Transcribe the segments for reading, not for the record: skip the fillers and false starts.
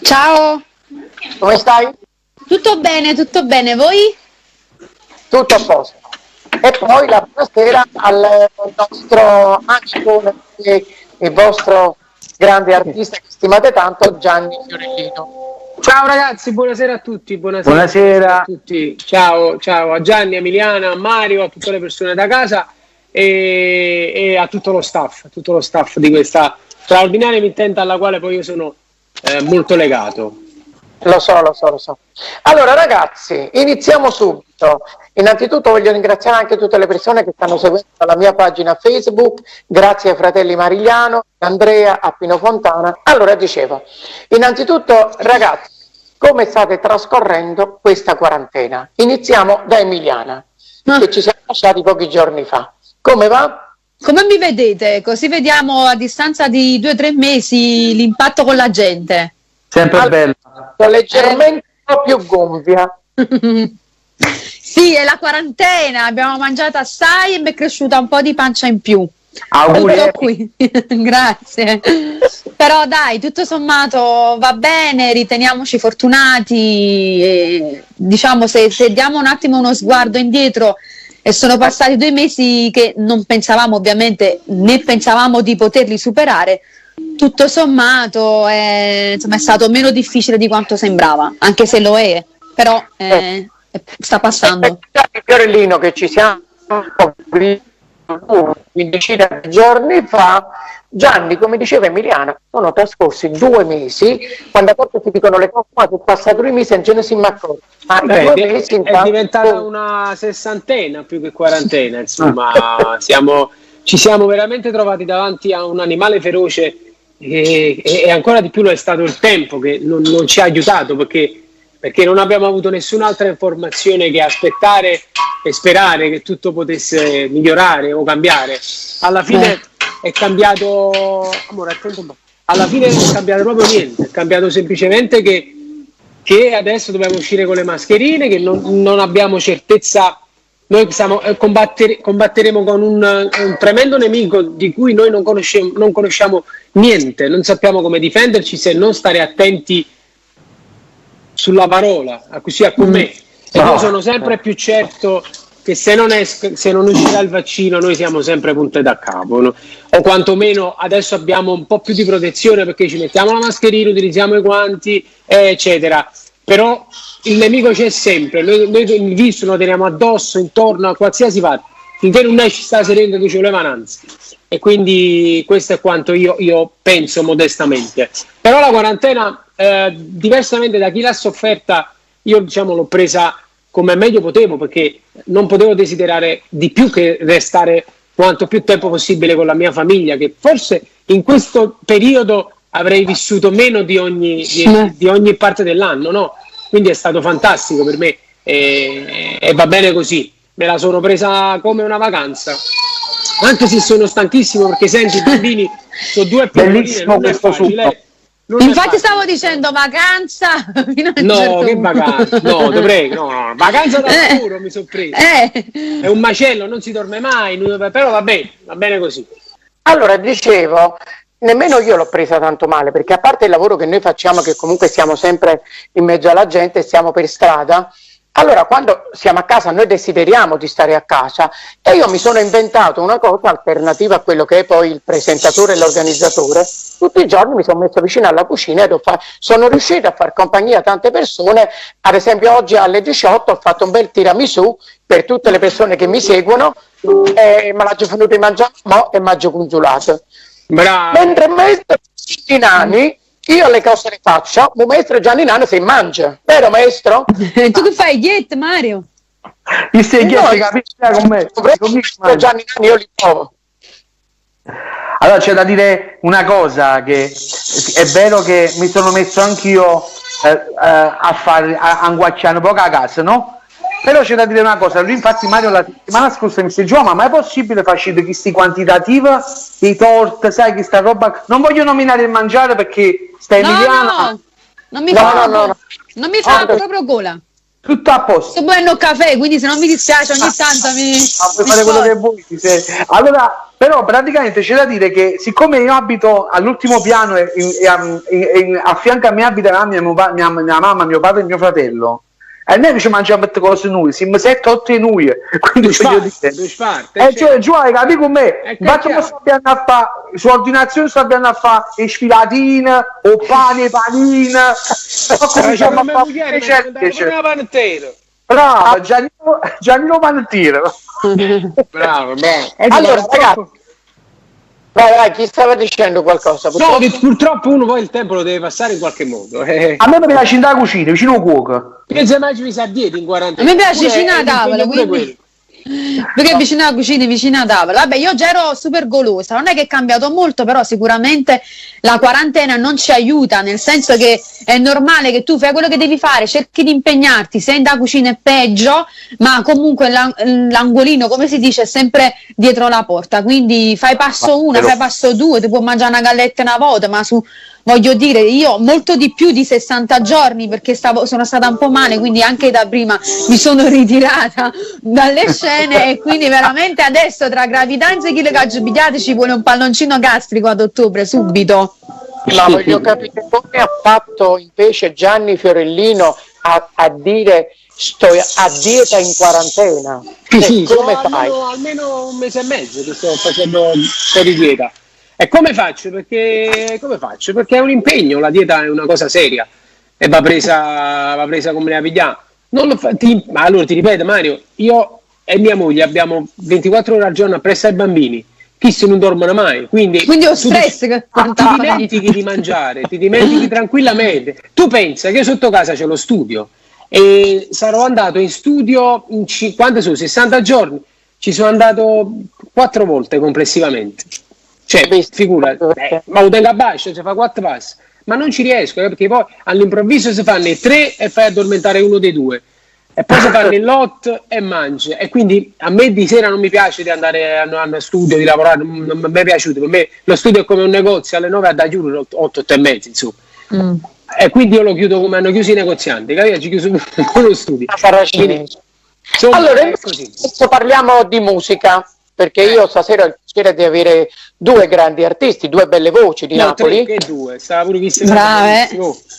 Ciao. Come stai? Tutto bene, tutto bene, voi? Tutto a posto. E poi la buonasera al nostro amico e il vostro grande artista che stimate tanto, Gianni Fiorellino. Ciao ragazzi, buonasera a tutti. Buonasera, Buonasera. a tutti. Ciao, ciao a Gianni, a Emiliana, a Mario, a tutte le persone da casa e a tutto lo staff, a tutto lo staff di questa straordinaria emittente alla quale poi io sono molto legato. Lo so, lo so, lo so. Allora ragazzi, iniziamo subito. Innanzitutto voglio ringraziare anche tutte le persone che stanno seguendo la mia pagina Facebook, grazie ai fratelli Marigliano, Andrea, a Pino Fontana. Allora dicevo, innanzitutto ragazzi, come state trascorrendo questa quarantena? Iniziamo da Emiliana, che ci siamo lasciati pochi giorni fa. Come va? Come mi vedete? Così vediamo a distanza di 2 o 3 mesi l'impatto con la gente. Sempre Allora, bello. Sono leggermente un po' più gonfia. Sì, è la quarantena, abbiamo mangiato assai e mi è cresciuta un po' di pancia in più. Auguri. Tutto qui. Grazie. Però dai, tutto sommato va bene, riteniamoci fortunati. E, diciamo, se diamo un attimo uno sguardo indietro, e sono passati 2 mesi che non pensavamo ovviamente, né pensavamo di poterli superare. Tutto sommato, insomma, è stato meno difficile di quanto sembrava, anche se lo è, però sta passando. Gianni Fiorellino che ci siamo quindicina di giorni fa, Gianni, come diceva Emiliana, sono trascorsi 2 mesi, quando a volte si dicono le cose, ma sono passati 2 mesi e non ce ne siamo accorti. Ma Beh, 2 è, mesi è intanto- diventata una sessantina più che quarantena, insomma, ci siamo veramente trovati davanti a un animale feroce e ancora di più lo è stato il tempo che non ci ha aiutato perché non abbiamo avuto nessun'altra informazione che aspettare e sperare che tutto potesse migliorare o cambiare. Alla fine è cambiato, amore, attento un po'. Alla fine non è cambiato proprio niente, è cambiato semplicemente che adesso dobbiamo uscire con le mascherine, che non abbiamo certezza. Noi combatteremo con un tremendo nemico di cui noi non conosciamo niente, non sappiamo come difenderci se non stare attenti sulla parola, a così a con me. E No. io sono sempre più certo che se non uscirà il vaccino noi siamo sempre punte da capo, no? O quantomeno adesso abbiamo un po' più di protezione perché ci mettiamo la mascherina, utilizziamo i guanti, eccetera. Però il nemico c'è sempre, noi il virus lo teniamo addosso, intorno a qualsiasi parte, finché non esce sta seringa che ci voleva nanzi. E quindi questo è quanto io penso modestamente. Però la quarantena, diversamente da chi l'ha sofferta, io l'ho presa come meglio potevo, perché non potevo desiderare di più che restare quanto più tempo possibile con la mia famiglia, che forse in questo periodo avrei vissuto meno di ogni parte dell'anno, no? Quindi è stato fantastico per me e va bene così. Me la sono presa come una vacanza, anche se sono stanchissimo perché senti i bambini sono due piccolini, Bellissimo non è questo facile. succo. Non è Infatti facile. stavo dicendo vacanza fino a un No, certo che punto. vacanza? No, te prego, no, no, vacanza da lavoro mi sono preso. È un macello, non si dorme mai, però va bene, va bene così. Allora, dicevo, nemmeno io l'ho presa tanto male, perché a parte il lavoro che noi facciamo, che comunque siamo sempre in mezzo alla gente, siamo per strada, allora quando siamo a casa noi desideriamo di stare a casa e io mi sono inventato una cosa alternativa a quello che è poi il presentatore e l'organizzatore. Tutti i giorni mi sono messo vicino alla cucina ed sono riuscito a far compagnia a tante persone. Ad esempio oggi alle 18 ho fatto un bel tiramisù per tutte le persone che mi seguono e me l'ho venuto in mangiare mo e m'aggio consolato. Bravo. Mentre maestro Gianni Nani, io le cose le faccio, il maestro Gianni Nani si mangia, vero maestro? Tu che fai, dieta, Mario? Mi stai No, chiedendo, capisci con me? Dovrei Con me maestro Gianni Nani io li provo. Allora c'è da dire una cosa, che è vero che mi sono messo anch'io a fare a nguacchiare poco a casa, no? Però c'è da dire una cosa, lui infatti Mario la settimana scorsa mi disse: Gio, ma è possibile fare questi quantitativi di torte, sai, questa roba? Non voglio nominare il mangiare perché stai No, Emiliana. no, non mi No, fa no, no, no. non mi fa Ah, proprio gola. Tutto a posto. Sto bevendo un caffè, quindi se non mi dispiace ogni tanto mi... Ma puoi mi fare quello sforzo. che vuoi. Allora, però praticamente c'è da dire che siccome io abito all'ultimo piano e a fianco a me abita la mia, mia, mia mamma, mio padre e mio fratello, e noi ci mangiamo tutte cose noi, siamo 7, 8 e noi, quindi Due voglio sparte, dire... due sparte, Cioè, giù hai capito con me? È Infatti chiaro. mo sto abbiamo a fare, su ordinazione sto abbiamo a fare le sfilatine, o pane, panine, ma cominciamo a Mia fare moglie mi ha mandato pure una panettiera. Bravo, Giannino, Giannino Panettiere. Bravo, bravo. Allora, ragazzi, vai, vai, chi stava dicendo qualcosa? No, che purtroppo uno poi il tempo lo deve passare in qualche modo. A me mi piace andare a cucina, vicino al cuoco. Pensa mai ci mi sa dieta in quarantena. A me piace Pure- vicino è alla un tavola, impegno pure quindi- quello. Perché vicino alla cucina, vicino alla tavola. Vabbè, io già ero super golosa, non è che è cambiato molto, però sicuramente la quarantena non ci aiuta, nel senso che è normale che tu fai quello che devi fare, cerchi di impegnarti, se in da cucina è peggio, ma comunque l'angolino, come si dice, è sempre dietro la porta, quindi fai passo Ma uno, però- fai passo due, ti puoi mangiare una galletta una volta, ma su, voglio dire, io molto di più di 60 giorni, perché sono stata un po' male, quindi anche da prima mi sono ritirata dalle scene e quindi veramente adesso tra gravidanza e chilo che ci vuole un palloncino gastrico ad ottobre, subito. Ma voglio capire come ha fatto invece Gianni Fiorellino a dire sto a dieta in quarantena. Sì, Cioè, sì, come sono fai? almeno un mese e mezzo che sto facendo un po' di dieta. E come faccio? Perché, come faccio? Perché è un impegno, la dieta è una cosa seria e va presa come la pigliamo. Non lo fa, ti, ma allora ti ripeto, Mario, io e mia moglie abbiamo 24 ore al giorno appresso ai bambini, chi se non dormono mai, quindi ho tu stress che ti dimentichi di mangiare, ti dimentichi tranquillamente. Tu pensa che io sotto casa c'è lo studio e sarò andato in studio in quante sono? 60 giorni, ci sono andato 4 volte complessivamente. Cioè, figura, ma lo tengo a basso, cioè fa 4 passi, ma non ci riesco, perché poi all'improvviso si fanno i 3 e fai addormentare uno dei due, e poi si fanno il lot e mangi, e quindi a me di sera non mi piace di andare a studio, di lavorare, non mi è piaciuto, per me lo studio è come un negozio, alle 9 a da chiudere, 8, 8 e mezza, insomma. E quindi io lo chiudo come hanno chiuso i negozianti, capito? Ci chiuso lo studio. Quindi, insomma, Allora, è così. Adesso parliamo di musica, perché io stasera ho il piacere di avere 2 grandi artisti, 2 belle voci di No, Napoli. 3 che 2, stava pure chi si Brave.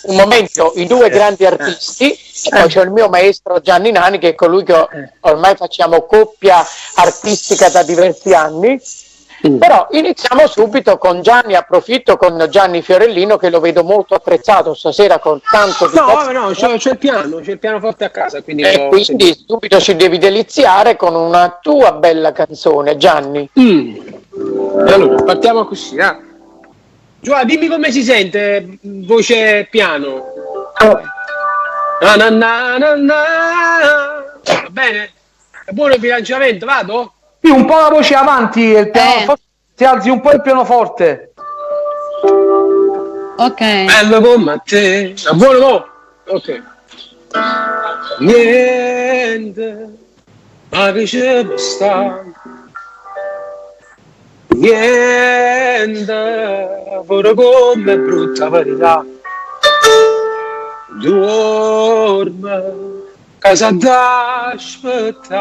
Un momento, i 2 grandi artisti, e poi c'è il mio maestro Gianni Nani, che è colui che ormai facciamo coppia artistica da diversi anni. Però iniziamo subito con Gianni, approfitto con Gianni Fiorellino, che lo vedo molto apprezzato stasera con tanto di No, no, c'è il piano, c'è il pianoforte a casa, quindi e quindi subito ci devi deliziare con una tua bella canzone, Gianni. E allora partiamo così, eh? Giovanni, dimmi come si sente voce piano. Na, na, na, na, na. Va bene? È buono il bilanciamento, vado? Sì, un po' la voce avanti e il piano, ti alzi un po' il pianoforte. Ok. Bello come a te. È buono mo? Ok. Niente, ma che ci può sta? Niente, pure come brutta verità. Dorme, casa da aspettare.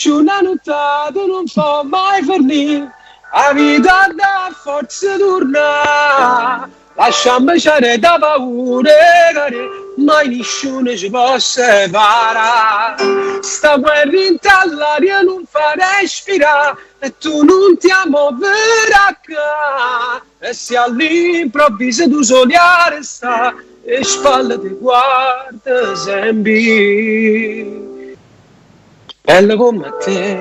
Una nottata non fa mai finire, la vita da forza torna. Lasciami c'è da paura, mai nessuno ci possa separare. Sta guerra in all'aria non fa respirare, e tu non ti muoverai. E se all'improvviso tu soli a restare, e spalle ti guarda sempre. Bello come a te,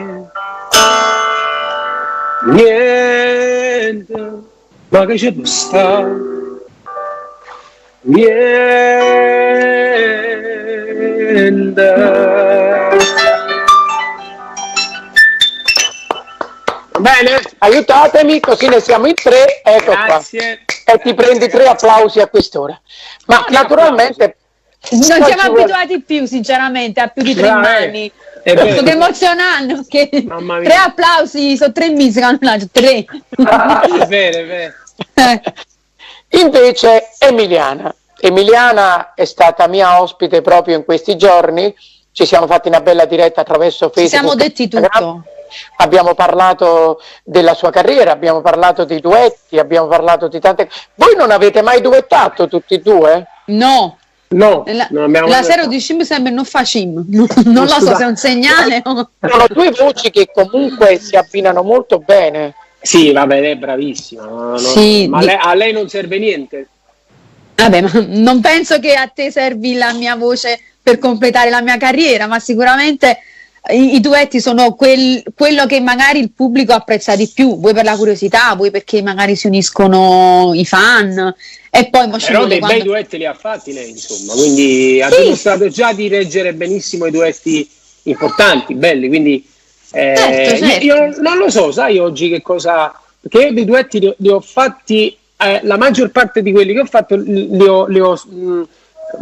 niente, ma che ci può stare? Niente. Va bene? Aiutatemi, così ne siamo in 3, ecco. Grazie. Qua. E ti prendi 3 applausi a quest'ora. Ma naturalmente non siamo abituati più, sinceramente, a più di 3 mani. È Sto emozionando perché 3 applausi sono 3 mesi che hanno dato 3. È vero, è vero. Invece Emiliana, Emiliana è stata mia ospite proprio in questi giorni, ci siamo fatti una bella diretta attraverso Ci siamo Facebook e detti Instagram. tutto. Abbiamo parlato della sua carriera, abbiamo parlato di duetti, abbiamo parlato di tante... Voi non avete mai duettato tutti e due? No. No, La, non abbiamo la mai sera duettato. di Shim sempre non facim. Non lo so se è un segnale o... Sono due voci che comunque si abbinano molto bene. Sì, vabbè, lei è bravissima. No, no, Sì, ma di- a lei non serve niente. Vabbè, ma non penso che a te servi la mia voce per completare la mia carriera, ma sicuramente i duetti sono quello che magari il pubblico apprezza di più, vuoi per la curiosità, vuoi perché magari si uniscono i fan e poi mo ci Però vuole dei bei quando... duetti li ha fatti lei, insomma, quindi ha Sì. dimostrato già di reggere benissimo i duetti importanti, belli, quindi Certo, certo. io non lo so, sai oggi che cosa... Perché io dei duetti li ho fatti, la maggior parte di quelli che ho fatto li ho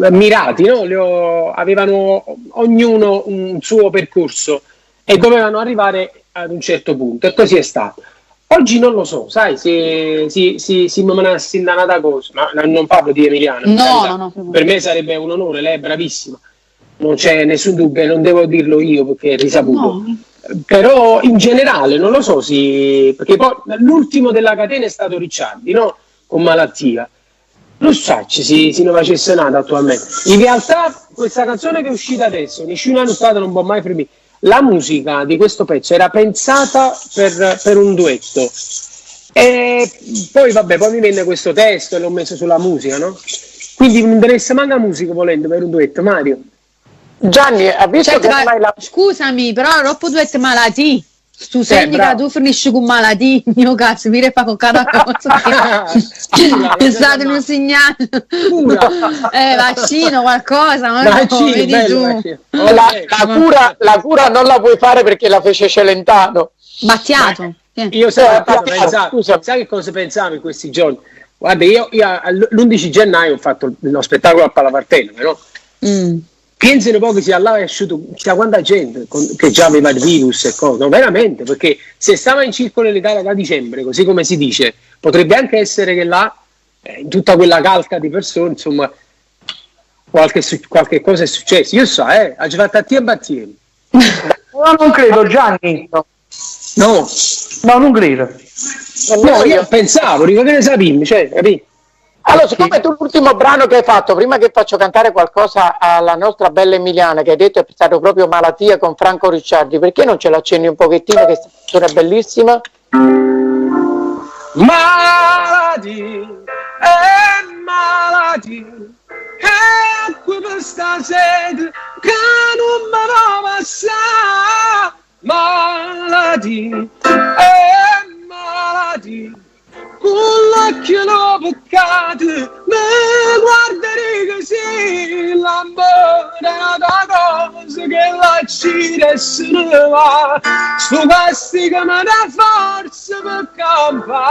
mirati, no? Avevano ognuno un suo percorso e dovevano arrivare ad un certo punto, e così è stato. Oggi non lo so, sai, se si mi manassi in una cosa, ma non parlo di Emiliana, per No, carità. no, no. Per me sarebbe un onore, lei è bravissima, non c'è nessun dubbio, non devo dirlo io perché è risaputo. No. Però in generale non lo so, sì, perché poi l'ultimo della catena è stato Ricciardi, no? Con Malattia. Non so se si ne facesse nata attualmente. In realtà questa canzone che è uscita adesso, Nessuno hanno stato non può mai fermare. La musica di questo pezzo era pensata per un duetto. E poi vabbè, poi mi venne questo testo e l'ho messo sulla musica, no? Quindi non interessa manca musica volendo per un duetto, Mario. Gianni, ha visto Certo, che ma ormai la... scusami, però dopo duetto malati. Tu segni che bravo. tu finisci con malati, mio cazzo, mi repa con cada cosa. È stato un segnale. Cura. Vaccino, qualcosa, non lo so, Vaccino, vedi bello, tu. vaccino. La, Ok. la cura, la cura non la puoi fare perché la fece Celentano. Battiato. Sì. Io sai, cosa Battiato, pensavo, scusa. sai che cosa pensavo in questi giorni? Guarda, io l'11 gennaio ho fatto lo spettacolo a Palapartenope, no? Pensano poco sia là è uscito chissà quanta gente che già aveva il virus e cose, no, veramente, perché se stava in circolo in Italia da dicembre, così come si dice, potrebbe anche essere che là, in tutta quella calca di persone, insomma, qualche cosa è successo. Io so, ha già fatto a te e Battieri. No, non credo, Gianni. No. No, non credo. No, io pensavo, dico che ne sapevi, capì? Allora, siccome tu l'ultimo brano che hai fatto, prima che faccio cantare qualcosa alla nostra bella Emiliana, che hai detto è stato proprio Malattia con Franco Ricciardi, perché non ce l'accenni un pochettino, che questa canzone è bellissima? Malati, e malati, e questa sete che non mi va passare. Malati, e malati, con l'occhio lo peccato, mi guarderei così, l'amore è una cosa che la ci resta va, su questi che mi dà forza per campare.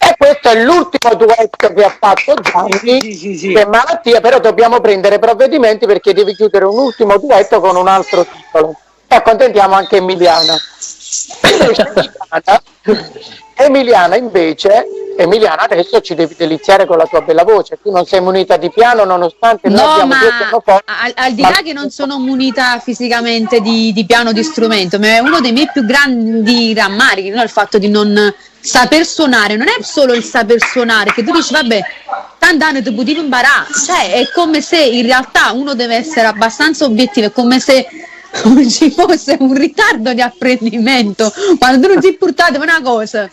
E questo è l'ultimo duetto che ha fatto Gianni, Sì. per Malattia, però dobbiamo prendere provvedimenti perché devi chiudere un ultimo duetto con un altro titolo. E accontentiamo anche Emiliana. Invece Emiliana, invece, Emiliana, adesso ci devi deliziare con la tua bella voce. Tu non sei munita di piano, nonostante noi No, abbiamo ma due pianoforti. al di là che non sono munita fisicamente di piano di strumento, ma è uno dei miei più grandi rammarichi, no? Il fatto di non saper suonare. Non è solo il saper suonare, che tu dici vabbè, tanto anni ti potevi imparare, è come se in realtà uno deve essere abbastanza obiettivo, è come se ci fosse un ritardo di apprendimento. Quando tu non ti portate una cosa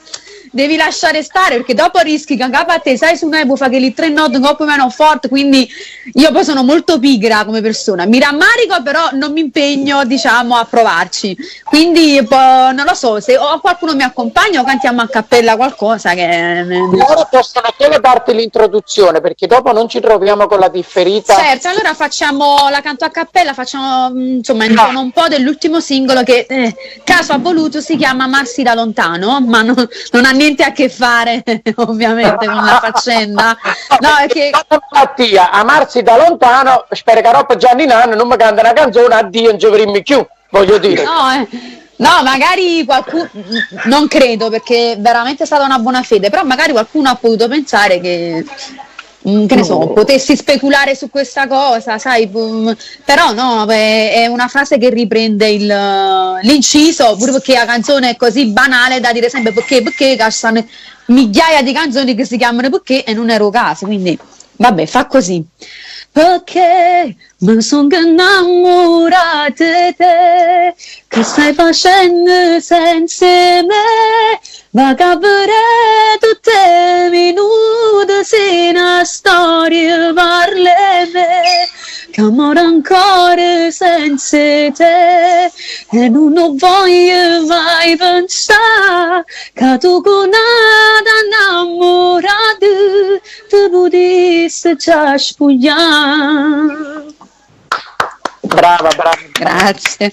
devi lasciare stare, perché dopo rischi che anche a te, sai, su una può fare che lì tre note un po' meno forte, quindi io poi sono molto pigra come persona, mi rammarico però non mi impegno, a provarci, quindi poi, non lo so, se o qualcuno mi accompagna o cantiamo a cappella qualcosa che Loro possono solo darti l'introduzione, perché dopo non ci troviamo con la differita. Certo, allora facciamo la canto a cappella, facciamo, insomma, un po' dell'ultimo singolo che caso ha voluto si chiama Amarsi da lontano, ma non ha niente a che fare ovviamente con la faccenda. No, è che Malattia, amarsi da lontano, spero che roba Gianni Nano non mi canta una canzone, addio, non ci vedremo più, voglio dire. No. No, magari qualcuno, non credo perché veramente è stata una buona fede, però magari qualcuno ha potuto pensare che, che ne so, potessi speculare su questa cosa, sai, però no, è una frase che riprende l'inciso, pure perché la canzone è così banale da dire sempre perché, perché, che stanno migliaia di canzoni che si chiamano perché e non ero caso, quindi vabbè, fa così. Perché mi sono innamorata di te, che stai facendo senza me, ma capire tutte le minute se una storia parla me, che amore ancora senza te, e non voglio mai pensare che tu con una innamorata ti potessi già spogliare. Brava, brava. Grazie.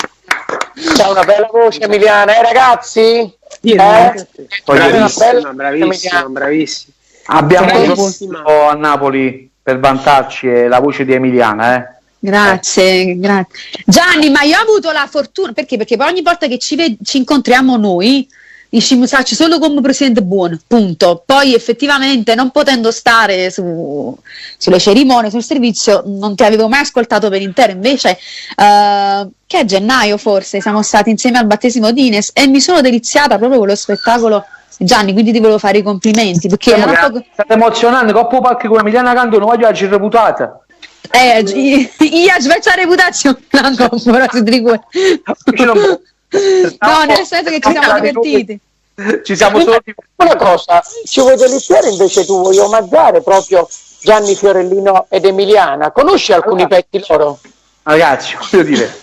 C'ha una bella voce Emiliana, ragazzi? Bravissima, Bella bravissima, bravissima. Abbiamo Bravissima. solo a Napoli per vantarci è la voce di Emiliana, eh. Grazie, grazie. Gianni, ma io ho avuto la fortuna, perché? Perché poi ogni volta che ci incontriamo noi, diciamo, sacci solo come presidente buono, punto. Poi effettivamente non potendo stare sulle cerimonie, sul servizio, non ti avevo mai ascoltato per intero. Invece, che a gennaio forse siamo stati insieme al battesimo di Ines e mi sono deliziata proprio con lo spettacolo. Gianni, quindi ti volevo fare i complimenti perché Diciamo era che poco... State emozionando, coppo palco con Emiliana Cantone, voglio la reputata. Io faccio la reputazione, no, però su di No, nel senso che ci siamo divertiti. Ci siamo solo divertiti. Una cosa, ci vuoi deliziare invece tu, vuoi omaggiare proprio Gianni Fiorellino ed Emiliana? Conosci alcuni pezzi loro? Ragazzi, voglio dire,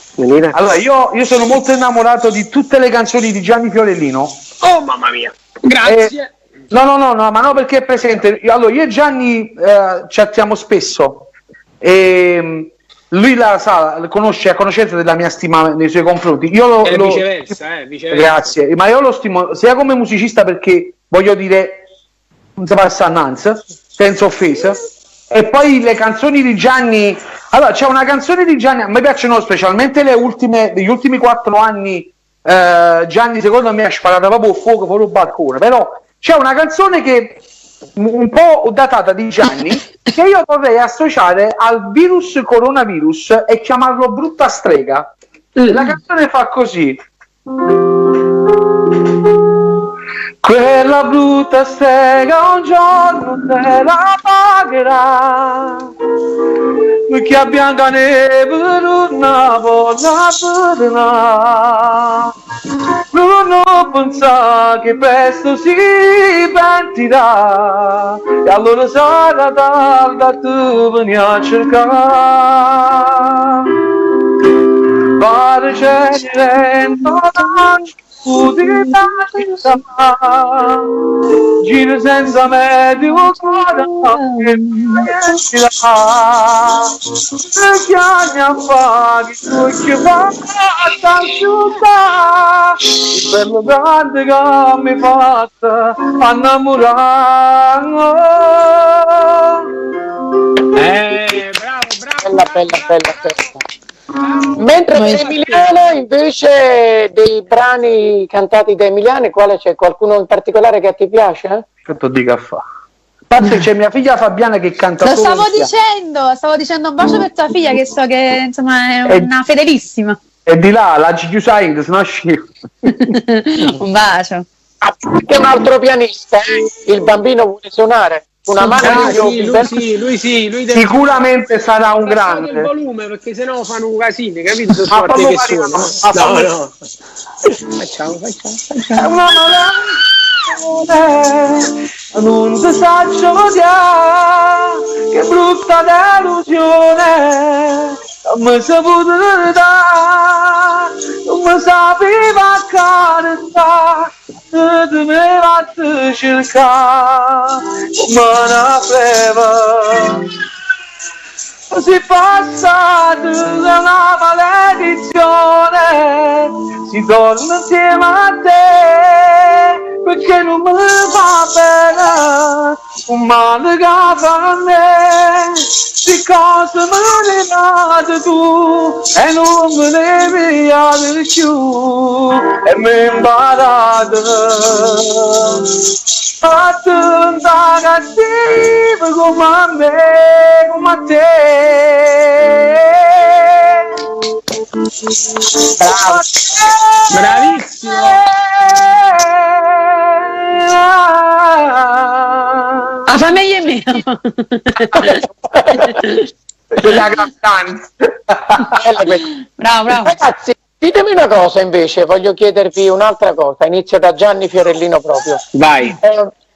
allora io sono molto innamorato di tutte le canzoni di Gianni Fiorellino. Oh mamma mia, grazie. No, ma no, perché è presente. Allora, io e Gianni chattiamo spesso e lui la sa, conosce, a conoscenza della mia stima nei suoi confronti. Io lo viceversa, viceversa. Grazie, ma io lo stimo sia come musicista perché voglio dire non si passa innanzi, senza offesa. E poi le canzoni di Gianni, allora c'è una canzone di Gianni, a me piacciono specialmente le ultime, degli ultimi 4 anni. Gianni secondo me ha sparato proprio fuoco fuori un balcone, però c'è una canzone che un po' datata di Gianni che io vorrei associare al virus coronavirus e chiamarlo brutta strega. La canzone fa così: quella brutta strega un giorno te la pagherà, perché a Biancaneve non potrà tornare. Non pensa che presto si pentirà, e allora sarà tardi a tu venire a cercare. Pare giro senza medio cuore che che fa il bello grande che mi fatta innamorare. Bravo, bravo, bella, bella, bella, bella. Mentre per Emiliano invece dei brani cantati da Emiliano, quale c'è? Qualcuno in particolare che a ti piace? Che ti dico a fa? A parte c'è mia figlia Fabiana che canta. Lo stavo dicendo un bacio per tua figlia che so che insomma è una fedelissima. E di là la chiusa in, se no Un bacio. Anche un altro pianista, il bambino vuole suonare. Una mano sì, lui sì, lui deve... Sicuramente sarà un grande. Il volume perché sennò fanno un casino, capito? Sono che suonano. No. Facciamo. È una maledizione, non ti saccio odiare, che brutta delusione, non mi saputo dare, non mi sapeva accarezzare. Tu mi vatti cercare come una freva, si passa da una maledizione, si torna insieme a te, Pecché nun me fa bene 'o male ca fa a me Sti cose me le date tu e nun me le pigliate cchiù E m'he 'mparato a diventà cattivo comme a me, comme a te. Bravo. Bravissimo. A famiglia è mia. Quella cantante. Bravo, bravo. Ragazzi, ditemi una cosa invece, voglio chiedervi un'altra cosa. Inizio da Gianni Fiorellino proprio. Vai.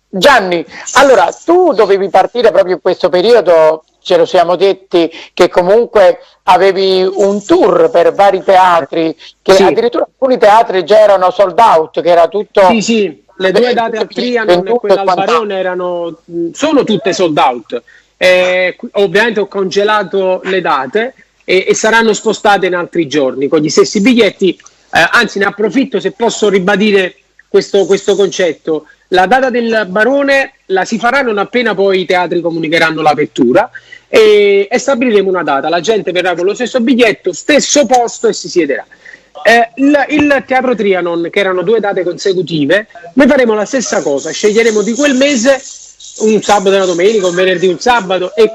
Gianni, allora tu dovevi partire proprio in questo periodo, ce lo siamo detti, che comunque avevi un tour per vari teatri, che Sì. addirittura alcuni teatri già erano sold out, che era tutto... Sì, sì, le due date al Trianon e venduto quella al quant'altro. Barone sono tutte sold out. Ovviamente ho congelato le date e saranno spostate in altri giorni con gli stessi biglietti. Anzi, ne approfitto se posso ribadire questo concetto. La data del Barone la si farà non appena poi i teatri comunicheranno l'apertura e stabiliremo una data. La gente verrà con lo stesso biglietto, stesso posto e si siederà. Il Teatro Trianon, che erano due date consecutive, noi faremo la stessa cosa, sceglieremo di quel mese un sabato e una domenica, un venerdì e un sabato, e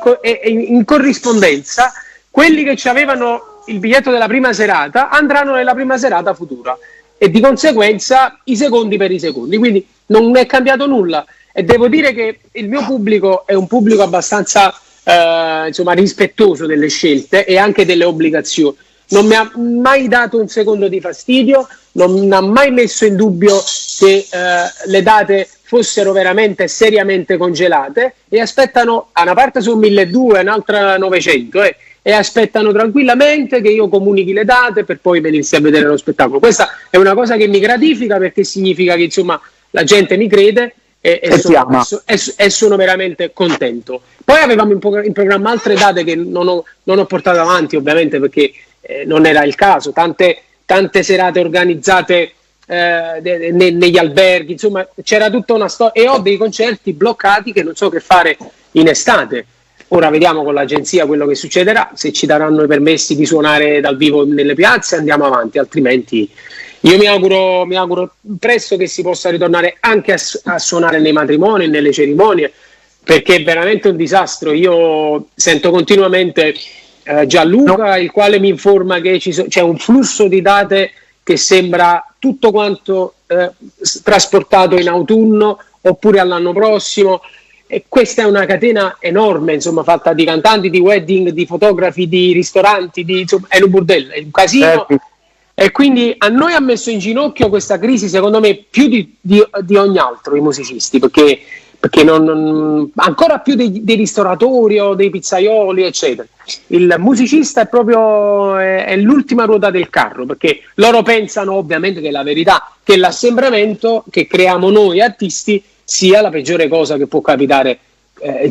in corrispondenza quelli che ci avevano il biglietto della prima serata andranno nella prima serata futura e di conseguenza i secondi per i secondi, quindi non è cambiato nulla. E devo dire che il mio pubblico è un pubblico abbastanza rispettoso delle scelte e anche delle obbligazioni. Non mi ha mai dato un secondo di fastidio, non ha mai messo in dubbio che le date fossero veramente seriamente congelate, e aspettano, a una parte sono 1200, un'altra 900 e aspettano tranquillamente che io comunichi le date per poi venirsi a vedere lo spettacolo. Questa è una cosa che mi gratifica, perché significa che la gente mi crede E ti ama. e sono veramente contento. Poi avevamo in programma altre date che non ho portato avanti, ovviamente, perché non era il caso. Tante serate organizzate negli alberghi, c'era tutta una e ho dei concerti bloccati che non so che fare in estate. Ora vediamo con l'agenzia quello che succederà, se ci daranno i permessi di suonare dal vivo nelle piazze andiamo avanti, altrimenti io mi auguro presto che si possa ritornare anche a suonare nei matrimoni, nelle cerimonie, perché è veramente un disastro. Io sento continuamente Gianluca, No. il quale mi informa che c'è un flusso di date che sembra tutto quanto trasportato in autunno oppure all'anno prossimo, e questa è una catena enorme, fatta di cantanti, di wedding, di fotografi, di ristoranti, è un bordello, è un casino. E quindi a noi ha messo in ginocchio questa crisi, secondo me, più di ogni altro, i musicisti, perché ancora più dei ristoratori o dei pizzaioli, eccetera. Il musicista è proprio l'ultima ruota del carro, perché loro pensano ovviamente che la verità, che l'assembramento che creiamo noi artisti sia la peggiore cosa che può capitare È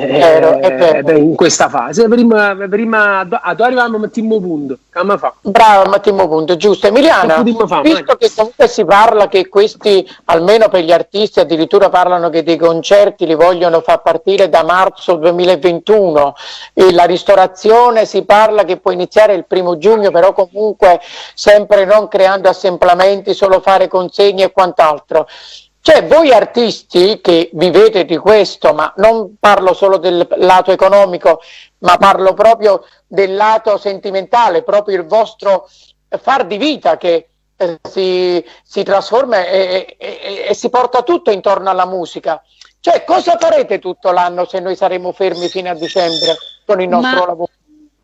vero, è vero. in questa fase. Prima, prima ad arriviamo a Mattimo Punto. Come fa? Bravo Mattimo Punto, giusto. Emiliana, Che potremmo fare, visto vai. che comunque si parla che questi, almeno per gli artisti, addirittura parlano che dei concerti li vogliono far partire da marzo 2021, e la ristorazione si parla che può iniziare il 1° giugno, però comunque sempre non creando assemblamenti, solo fare consegne e quant'altro. Voi artisti che vivete di questo, ma non parlo solo del lato economico, ma parlo proprio del lato sentimentale, proprio il vostro far di vita che si trasforma e si porta tutto intorno alla musica. Cosa farete tutto l'anno se noi saremo fermi fino a dicembre con il nostro lavoro?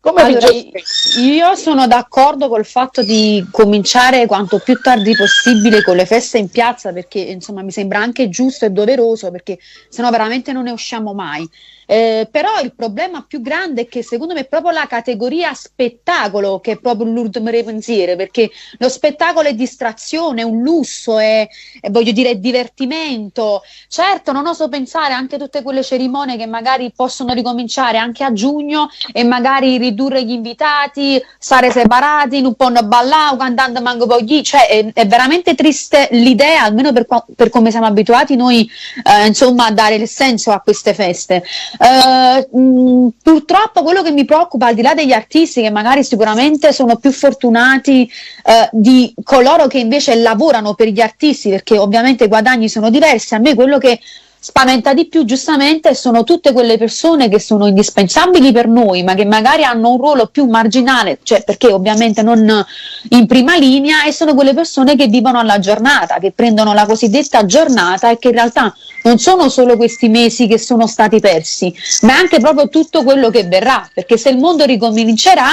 Come vi gestite? Io sono d'accordo col fatto di cominciare quanto più tardi possibile con le feste in piazza, perché mi sembra anche giusto e doveroso, perché sennò veramente non ne usciamo mai. Però il problema più grande è che secondo me è proprio la categoria spettacolo che è proprio l'ultimo pensiero, perché lo spettacolo è distrazione, è un lusso, è è divertimento. Certo, non oso pensare anche tutte quelle cerimonie che magari possono ricominciare anche a giugno e magari ridurre gli invitati, stare separati, nun ponno ballà, 'o cantante manco po' jì, cioè è, è veramente triste l'idea, almeno per come siamo abituati noi, insomma, a dare il senso a queste feste. Purtroppo quello che mi preoccupa, al di là degli artisti che magari sicuramente sono più fortunati di coloro che invece lavorano per gli artisti, perché ovviamente i guadagni sono diversi, a me quello che spaventa di più giustamente sono tutte quelle persone che sono indispensabili per noi, ma che magari hanno un ruolo più marginale, cioè perché ovviamente non in prima linea, e sono quelle persone che vivono alla giornata, che prendono la cosiddetta giornata e che in realtà non sono solo questi mesi che sono stati persi, ma anche proprio tutto quello che verrà, perché se il mondo ricomincerà,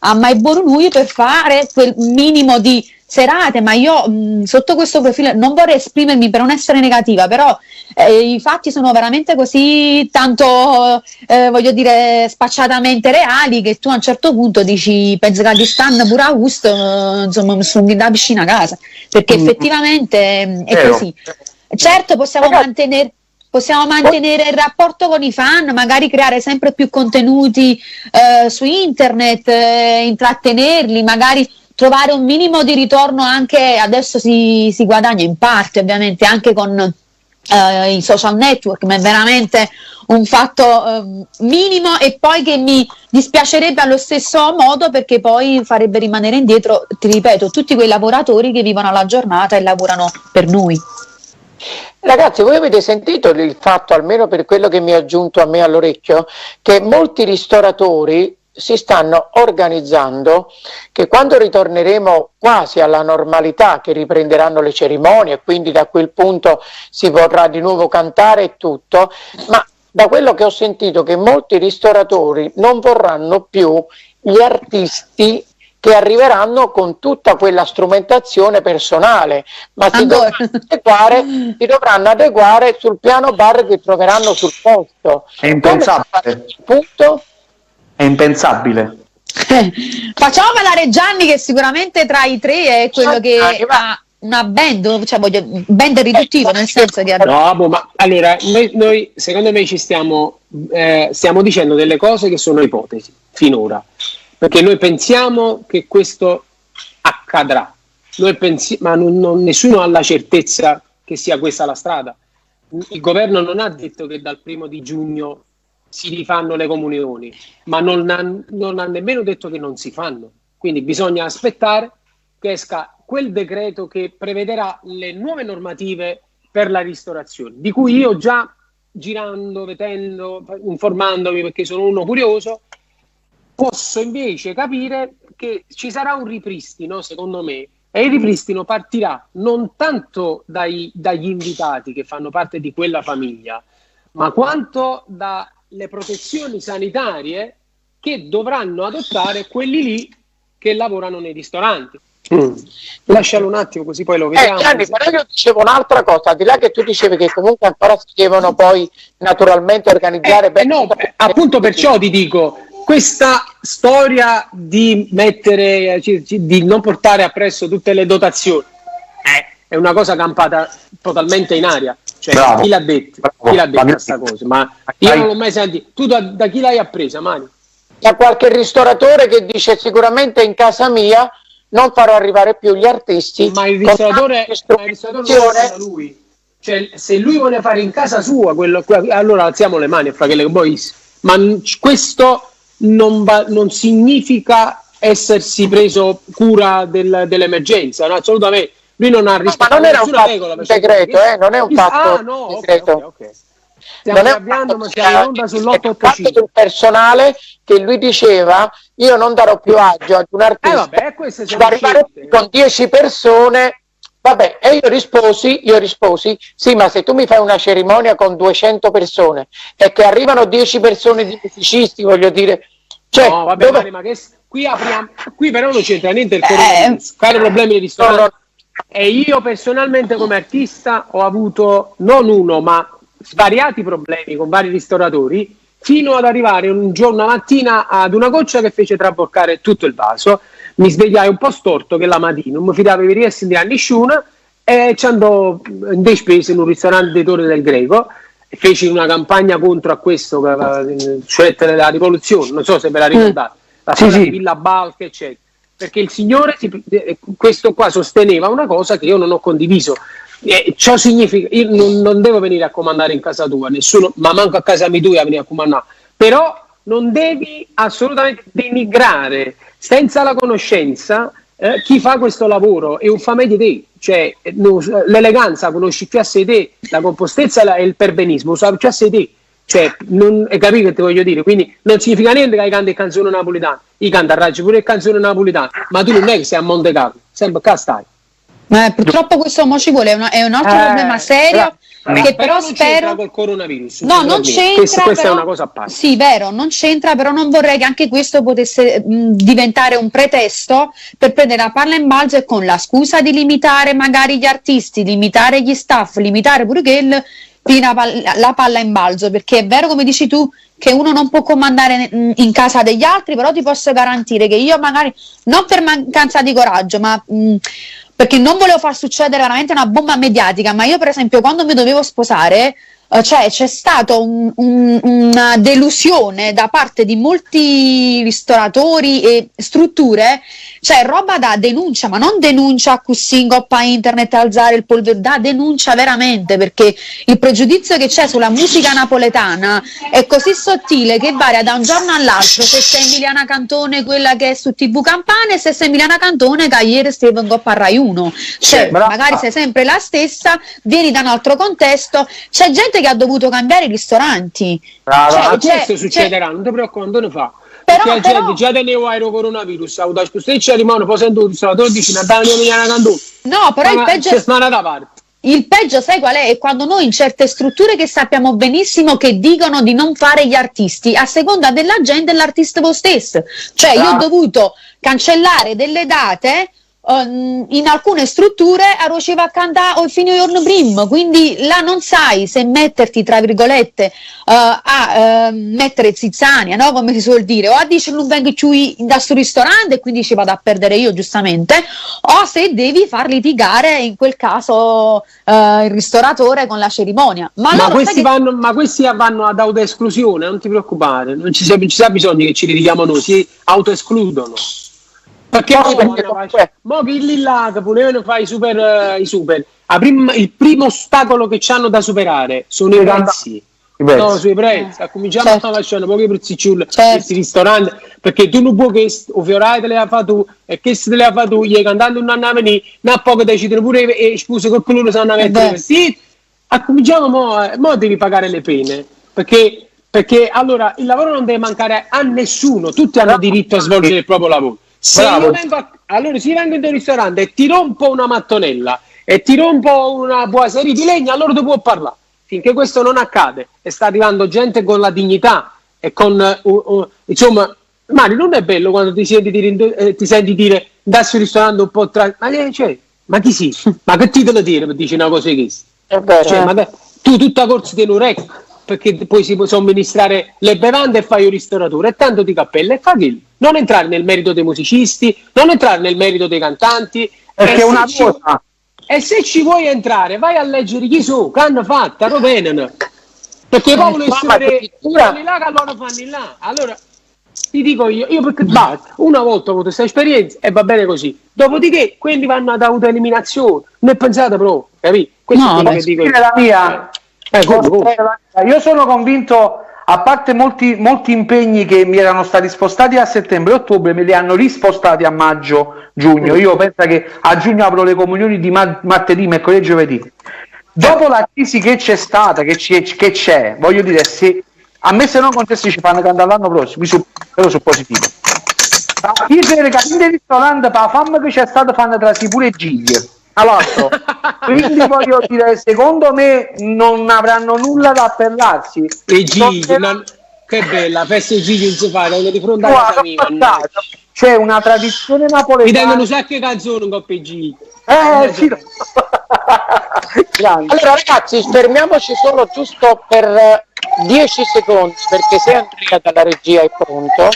a mai buono lui per fare quel minimo di serate, ma io sotto questo profilo non vorrei esprimermi per non essere negativa, però i fatti sono veramente così tanto, voglio dire, spacciatamente reali, che tu a un certo punto dici, penso che stanno pure a gusto, insomma, mi sono da vicino a casa, perché effettivamente è così. Certo, possiamo mantenere il rapporto con i fan, magari creare sempre più contenuti su internet, intrattenerli, magari trovare un minimo di ritorno anche, adesso si guadagna in parte ovviamente anche con i social network, ma è veramente un fatto minimo, e poi che mi dispiacerebbe allo stesso modo, perché poi farebbe rimanere indietro, ti ripeto, tutti quei lavoratori che vivono alla giornata e lavorano per noi. Ragazzi, voi avete sentito il fatto, almeno per quello che mi è giunto a me all'orecchio, che molti ristoratori si stanno organizzando, che quando ritorneremo quasi alla normalità, che riprenderanno le cerimonie, quindi da quel punto si vorrà di nuovo cantare e tutto, ma da quello che ho sentito che molti ristoratori non vorranno più gli artisti che arriveranno con tutta quella strumentazione personale, ma si dovranno adeguare sul piano bar che troveranno sul posto. È impensabile. Punto? È impensabile. Facciamo parlare Gianni, che sicuramente tra i tre è quello che ha una band, cioè voglio, band riduttivo, nel senso che No, boh, ma allora noi secondo me ci stiamo dicendo delle cose che sono ipotesi finora, perché noi pensiamo che questo accadrà, ma nessuno ha la certezza che sia questa la strada. Il governo non ha detto che dal 1° di giugno si rifanno le comunioni, ma non ha nemmeno detto che non si fanno. Quindi bisogna aspettare che esca quel decreto che prevederà le nuove normative per la ristorazione, di cui io già girando, vedendo, informandomi, perché sono uno curioso, posso invece capire che ci sarà un ripristino, secondo me, e il ripristino partirà non tanto dagli invitati che fanno parte di quella famiglia, ma quanto dalle protezioni sanitarie che dovranno adottare quelli lì che lavorano nei ristoranti. Lascialo un attimo così poi lo vediamo. Gianni, però io dicevo un'altra cosa, al di là che tu dicevi che comunque ancora si devono poi naturalmente organizzare bene No, tutte le appunto perciò ti dico, questa storia di mettere, di non portare appresso tutte le dotazioni, è una cosa campata totalmente in aria. Bravo. Chi l'ha detto? Bravo. Chi l'ha detta Ma sta cosa? Ma io non l'ho mai sentito. Tu da chi l'hai appresa, Mani? Da qualche ristoratore che dice sicuramente in casa mia non farò arrivare più gli artisti. Ma con tanta il ristoratore non istruzione. è lui. Se lui vuole fare in casa sua quello, allora alziamo le mani a fare le boys. Ma questo non significa essersi preso cura dell'emergenza, no? Assolutamente. Lui non ha No, ma rispettato non era un nessuna fatto regola, perché segreto, non è un fatto Ah, no, ok, segreto. ok, ok. Stiamo Non è un arrabbiando, fatto ma siamo in onda sull'otto otto fatto cinque. del personale che lui diceva io non darò più agio ad un artista Vabbè, queste sono ad arrivare scelte. con 10 persone. Vabbè, e io risposi sì, ma se tu mi fai una cerimonia con 200 persone e che arrivano 10 persone di musicisti, voglio dire, cioè, no, vabbè, dove Mari, ma che qui apriamo, qui però non c'entra niente il coronavirus. Caro problemi di ristorante. No, no. E io personalmente come artista ho avuto non uno, ma svariati problemi con vari ristoratori, fino ad arrivare un giorno mattina ad una goccia che fece traboccare tutto il vaso. Mi svegliai un po' storto che la mattina non mi fidavo di essere a nessuno e ci andò in dei spese in un ristorante di Torre del Greco. Feci una campagna contro a questo, cioè la rivoluzione, non so se ve la ricordate. La Sì, storia sì. di Villa Balca, eccetera. Perché il signore, questo qua sosteneva una cosa che io non ho condiviso. Ciò significa, io non devo venire a comandare in casa tua, nessuno, ma manco a casa mia tu a venire a comandare. Però non devi assolutamente denigrare, senza la conoscenza, chi fa questo lavoro è un fa meglio di te. Cioè, no, l'eleganza conosci più assai te, la compostezza e il perbenismo, sa più assai te. Cioè, non, hai capito che ti voglio dire? Quindi non significa niente che canti canzone napoletana, io canto a raggio pure canzone napoletana, ma tu non è che sei a Monte Carlo, sempre qua stai. Purtroppo questo mo ci vuole, è un altro problema serio, che però Però non c'entra spero col coronavirus, No, non naturalmente. c'entra, Questa è però una cosa a parte. Sì, vero, non c'entra, però non vorrei che anche questo potesse diventare un pretesto per prendere la palla in balzo e con la scusa di limitare magari gli artisti, limitare gli staff, limitare pure quel, la la palla in balzo, perché è vero, come dici tu, che uno non può comandare in casa degli altri, però ti posso garantire che io magari, non per mancanza di coraggio, ma perché non volevo far succedere veramente una bomba mediatica, ma io per esempio quando mi dovevo sposare, c'è stata una delusione da parte di molti ristoratori e strutture, roba da denuncia, ma non denuncia così in coppa internet, alzare il polvere, da denuncia veramente, perché il pregiudizio che c'è sulla musica napoletana è così sottile che varia da un giorno all'altro, se sei Emiliana Cantone quella che è su TV Campana e se sei Emiliana Cantone che ieri stava in coppa Rai 1, magari sei sempre la stessa, vieni da un altro contesto, c'è gente che ha dovuto cambiare i ristoranti. Brava. Ma questo succederà, non ti preoccupare, non te ne fa. Perché la gente già teneva aereo coronavirus, ha avuto la sposteccia, rimane, poi sento il ristoratore dice, ma dai, non mi viene a cantare. No, però Ma il peggio c'è smana da parte. Il peggio, sai qual è? È quando noi in certe strutture che sappiamo benissimo che dicono di non fare gli artisti, a seconda dell'agenda dell'artista voi stesso. Io ho dovuto cancellare delle date in alcune strutture a Roceva a cantare o il fine giorno prima, quindi là non sai se metterti tra virgolette a mettere zizzania, no? Come si suol dire, o a dice non vengo più da sto ristorante e quindi ci vado a perdere io giustamente, o se devi far litigare in quel caso il ristoratore con la cerimonia. Ma Ma loro, sai che questi vanno ad autoesclusione, non ti preoccupare, non ci sia, non ci sia bisogno che ci litighiamo noi, si autoescludono. Perché No, mo perché vanno a comunque fare, mo chi lì là che volevano fare i super, la il primo ostacolo che c'hanno da superare sono i I randa- prezzi. I prezzi. No, sui prezzi. Cominciamo a facendo pochi prezzicciulli, Certo. questi ristoranti, perché tu non puoi che o fiorai te le ha fatto tu, e che se te le ha fatto tu, gli cantanti non hanno venire, ma poco decidono pure e scusa con quello sanno mettere i vestiti. A cominciamo mo devi pagare le pene, perché allora il lavoro non deve mancare a nessuno, tutti hanno diritto a svolgere il proprio lavoro. Se io vengo a, allora, se io vengo in un ristorante e ti rompo una mattonella e ti rompo una boiserie di legno, allora tu puoi parlare. Finché questo non accade e sta arrivando gente con la dignità e con insomma, Mario, non è bello quando ti senti dire, ti senti dire da sul ristorante un po' tra, ma che, cioè, ma chi si? Ma che titolo dire per dici una cosa di questa? È vero. Cioè, ma tu tutta corsa di un rec, perché poi si può somministrare le bevande e fai un ristoratore e tanto di cappello e fa che non entrare nel merito dei musicisti, non entrare nel merito dei cantanti, Perché e è una se ci cosa. E se ci vuoi entrare, vai a leggere chi sono, che hanno fatto, rovenano. Perché poi Ma volessero addirittura quelli là che loro fanno là. Allora ti dico io perché basta, una volta ho avuto questa esperienza e va bene così. Dopodiché quelli vanno ad autoeliminazione. Non è pensate proprio, capì? Questo No, è quello beh, che dico io. La mia. Come, come? Io sono convinto, a parte molti impegni che mi erano stati spostati a settembre e ottobre, me li hanno rispostati a maggio, giugno. Io penso che a giugno apro le comunioni di martedì, mercoledì e giovedì. Dopo la crisi che c'è stata, che c'è, voglio dire, se a me se non concessi ci fanno cantare l'anno prossimo, però sono positivo. Ma io credo che in ristorante per la fame che c'è stata fanno trasì pure gigli. Allora, quindi voglio dire, secondo me non avranno nulla da appellarsi. E gigli, Non ma che bella, festa e gigli non si fa, vengono di fronte alla Guarda, casa mia, passato. mannaggia. C'è una tradizione napoletana. Mi tengono un sacco di canzoni con i gigli. Sì. Grande. Allora ragazzi, fermiamoci solo giusto per 10 secondi, perché se Andrea dalla regia è pronto,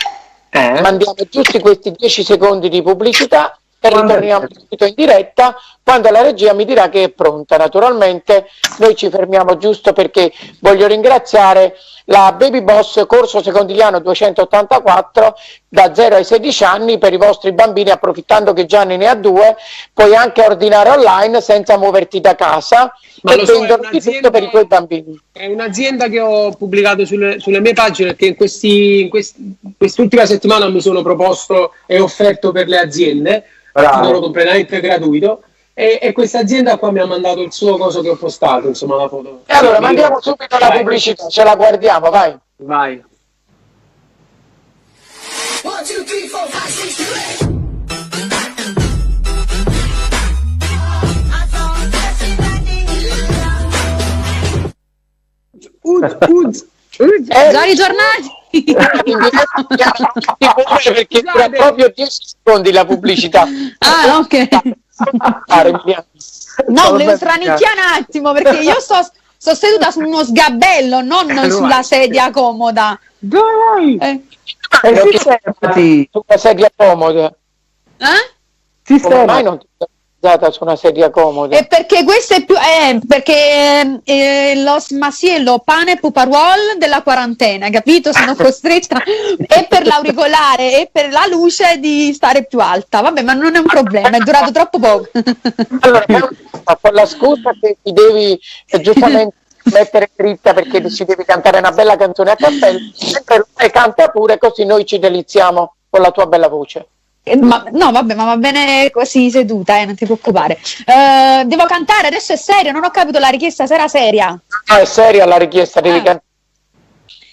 mandiamo giusto questi 10 secondi di pubblicità. e ritorniamo subito in diretta quando la regia mi dirà che è pronta. Naturalmente noi ci fermiamo giusto perché voglio ringraziare la Baby Boss Corso Secondigliano 284 da 0 ai 16 anni per i vostri bambini, approfittando che Gianni ne ha due, puoi anche ordinare online senza muoverti da casa. Ma e lo so, è vendono di tutto per i tuoi bambini. È un'azienda che ho pubblicato sulle mie pagine, perché in quest'ultima settimana mi sono proposto e offerto per le aziende, lavoro completamente gratuito, e questa azienda qua mi ha mandato il suo coso che ho postato, insomma la foto. E allora mandiamo subito la pubblicità, ce la guardiamo, vai. Vai. 1, 2, 3, 4, 5, 6, 7, 8. Già ritornati? Perché dura proprio 10 secondi la pubblicità. Ah, ok. No, volevo sranicchiare un attimo perché io sto seduta su uno sgabello, non sulla sedia comoda. Dai! Sulla sedia comoda. Eh? Come mai non ti sei alzata su una sedia comoda? E perché questo è più perché lo smasiello pane puparuol della quarantena, capito? Sono costretta e per l'auricolare e per la luce di stare più alta. Vabbè, ma non è un problema, è durato troppo poco. Allora, con la scusa che ti devi giustamente mettere dritta perché ci devi cantare una bella canzone a cappella, sempre e canta pure, così noi ci deliziamo con la tua bella voce. Ma, no, vabbè, ma va bene così seduta, non ti preoccupare. Devo cantare, adesso è serio, non ho capito la richiesta, se era seria. No, è seria la richiesta, devi cantare.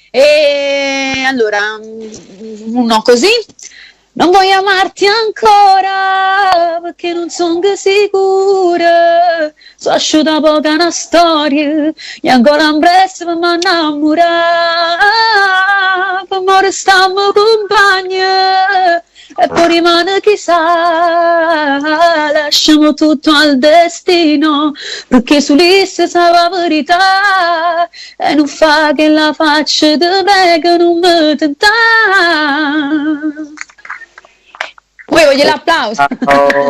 E allora, uno così. Non voglio amarti ancora perché non sono sicura. Sono asciutta poca una storia e ancora in presto per mi innamorare. Per morire stiamo compagni e poi rimane chissà. Lasciamo tutto al destino perché sull'issa sa la verità e non fa che la faccia di me che non mi tenta. Voi voglio l'applauso. Oh,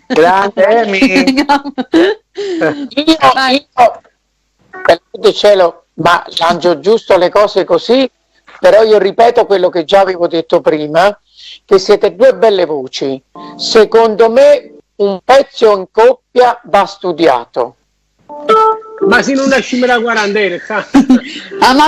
grande Amy. Io, per il cielo, ma lancio giusto le cose così, però io ripeto quello che già avevo detto prima, che siete due belle voci. Secondo me un pezzo in coppia va studiato. Ma se non usciamo da quarantena, ah, ma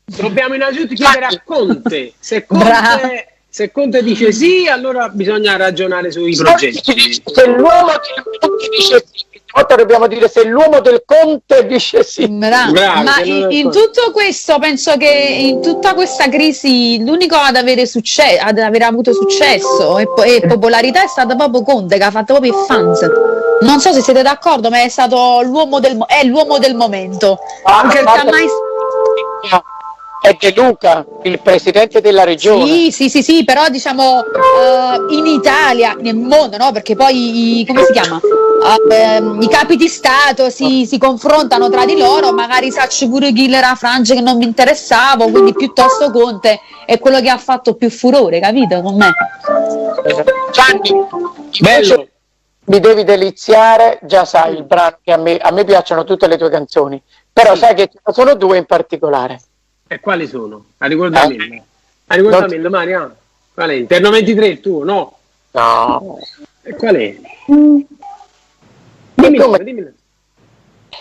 dobbiamo innanzitutto chiedere a Conte. Se Conte, se Conte dice sì, allora bisogna ragionare sui progetti. Se l'uomo del Conte dice sì, stavolta dobbiamo dire se l'uomo del Conte dice sì. Bravo, bravo, ma in tutto questo penso che in tutta questa crisi l'unico ad avere successo, ad aver avuto successo e popolarità è stato proprio Conte, che ha fatto proprio i fans. Non so se siete d'accordo, ma è stato l'uomo del, è l'uomo del momento. Anche il mai... È De Luca, il presidente della regione. Sì, sì, sì, sì, però diciamo in Italia, nel mondo, no? Perché poi, come si chiama? I capi di Stato si confrontano tra di loro, magari saccio pure chi era Francia che non mi interessavo, quindi piuttosto Conte è quello che ha fatto più furore, capito? Con me. Gianni, bello. Mi devi deliziare, già sai il brano che a me piacciono tutte le tue canzoni, però sì, sai che ce ne sono due in particolare. E quali sono? Ricordamelo. Ricordamelo, Maria. Qual è? Interno 23 il tuo, no? No. E qual è? Dimmelo, dimmelo.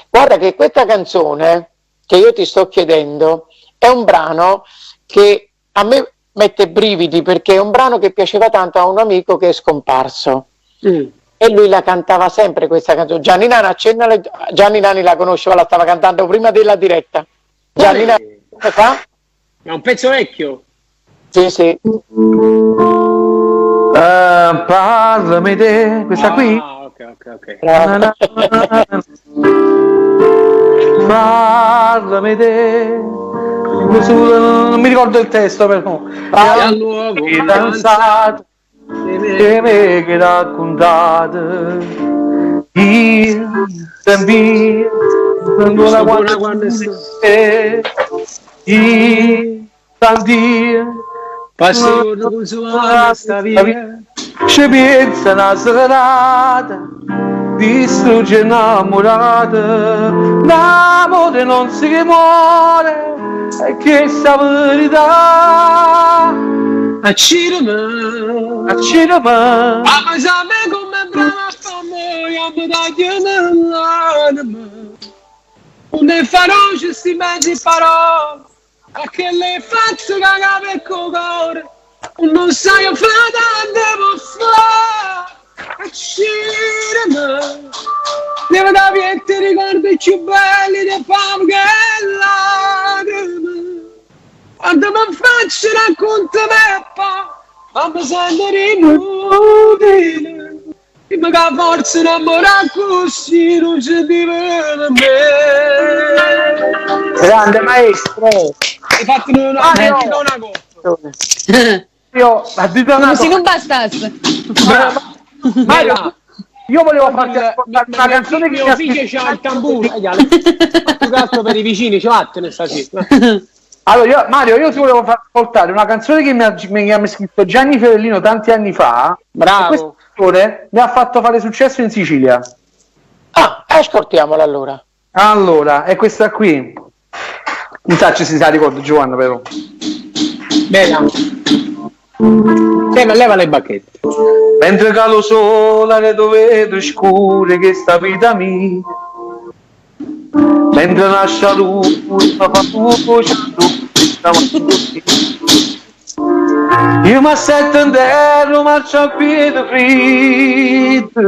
Guarda che questa canzone che io ti sto chiedendo è un brano che a me mette brividi, perché è un brano che piaceva tanto a un amico che è scomparso. Mm. E lui la cantava sempre questa canzone. Gianni Nani, Gianni Nani la conosceva, la stava cantando prima della diretta. Gianni Nani come fa? È un pezzo vecchio. Sì, sì. Parlami te, questa qui? Ah, ok, ok, ok. Parlami te. Non mi ricordo il testo però. All'uovo danzato che me che raccontate io sempre quando quando io tanti passo sta via. Ce pienza na serata, distrugge 'nnammurate, L'amore non si muore, e chesta 'a verità. Accireme. Accireme. A vasame comm'è brava a fa ammore, jamme tagliame l'anema. Nun 'e feroce sti mezzi parole, a chelle facce ca capa e co core, nun 'o ssaje fa tante po' fa. Accireme. Leva da pietto 'e ricordi cchiù belli te fa che lacrime. Guardame 'nfaccia raccontame e po' famme sentere inutile. Dimme ca forse n'ammore accussì nun ce deve me. Grande maestro! Hai fatto una, Mario! una coppa. Io, ma dite una Come se cosa. non bastasse. Mario, io volevo farti ascoltare una canzone che mi mio ha figlio scritto c'ha il tamburo. Eh, Più che altro per i vicini, ce vattene stasera. Allora, io, Mario, io ti volevo far ascoltare una canzone che mi ha scritto Gianni Ferellino tanti anni fa. Bravo. E questa canzone mi ha fatto fare successo in Sicilia. Ah, ascoltiamola allora. Allora, è questa qui. Non so se si sa ricordo Giovanna, però. Bella. Leva, leva le bacchette. Mentre calo sola le dove scure che sta vita mia. Mentre nasce luce, fa voce Io mi assetto in terra, marciapiede freddo.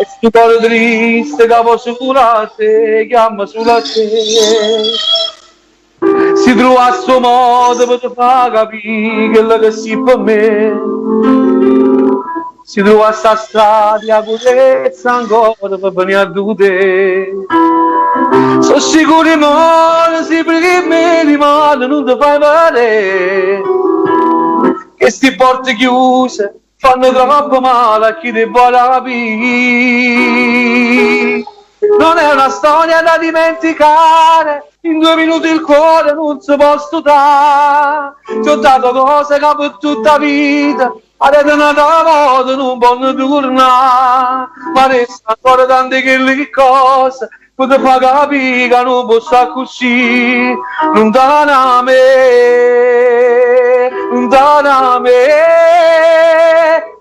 E sto cuore triste che posso sulla te, chiama sulla te. Si trova a suo modo per te far capire quello che si per me. Si trova sta strada, purezza ancora per venire a te. Sono sicuro muore, se perché mi rimane non ti fai male. Che sti porte chiuse fanno troppo male a chi ti vuole capire. Non è una storia da dimenticare, in due minuti il cuore non si può stutare. Ti ho dato cose che per tutta vita, adesso una volta non può tornare. Ma resta ancora tante quelle cose, che ti fa capire che non posso così. Lontana a me, lontana a me.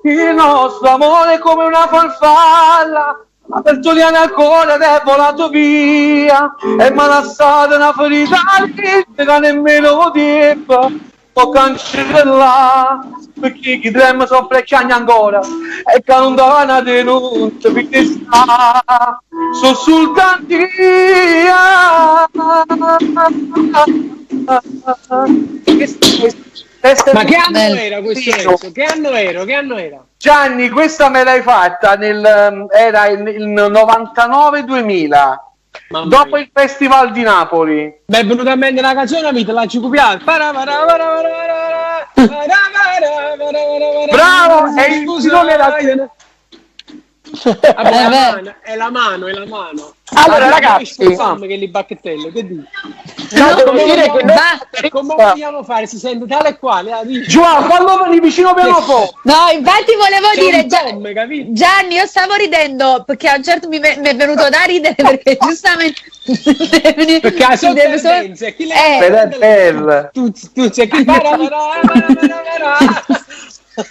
Il nostro amore è come una farfalla. Aperto lì al cuore ed è volato via e mi ha lasciato una ferita che nemmeno tempo può cancellare perché chi trema soffre e chiagna ancora e che lontana di non ti sta sono soltanto io Ma che anno Bello. era questo pezzo? Che anno ero? Che anno era? Gianni, questa me l'hai fatta nel, era il 99-2000, Mamma dopo mia. il Festival di Napoli. Mi è venuta a mente la canzone, mi te la ci copiata. Bravo, e il filone era- Vabbè, Eh, la beh. mano, è la mano, è la mano. Allora, Ah, ragazzi, che fame che li bacchettello, che dici? No, devo dire che noi- Va. Come vogliamo fare? Si sente tale e quale? ah, dici. Giovanni, fallo venire vicino pianoforte. No, infatti volevo C'è dire un Gia- tom, capito? Gianni, io stavo ridendo perché a un certo mi, mi è venuto da ridere perché giustamente Perché la deve solo- sottotendenza, chi le Eh. Ed è bella. Tu, tu c'è chi para, para, para, para, para. No,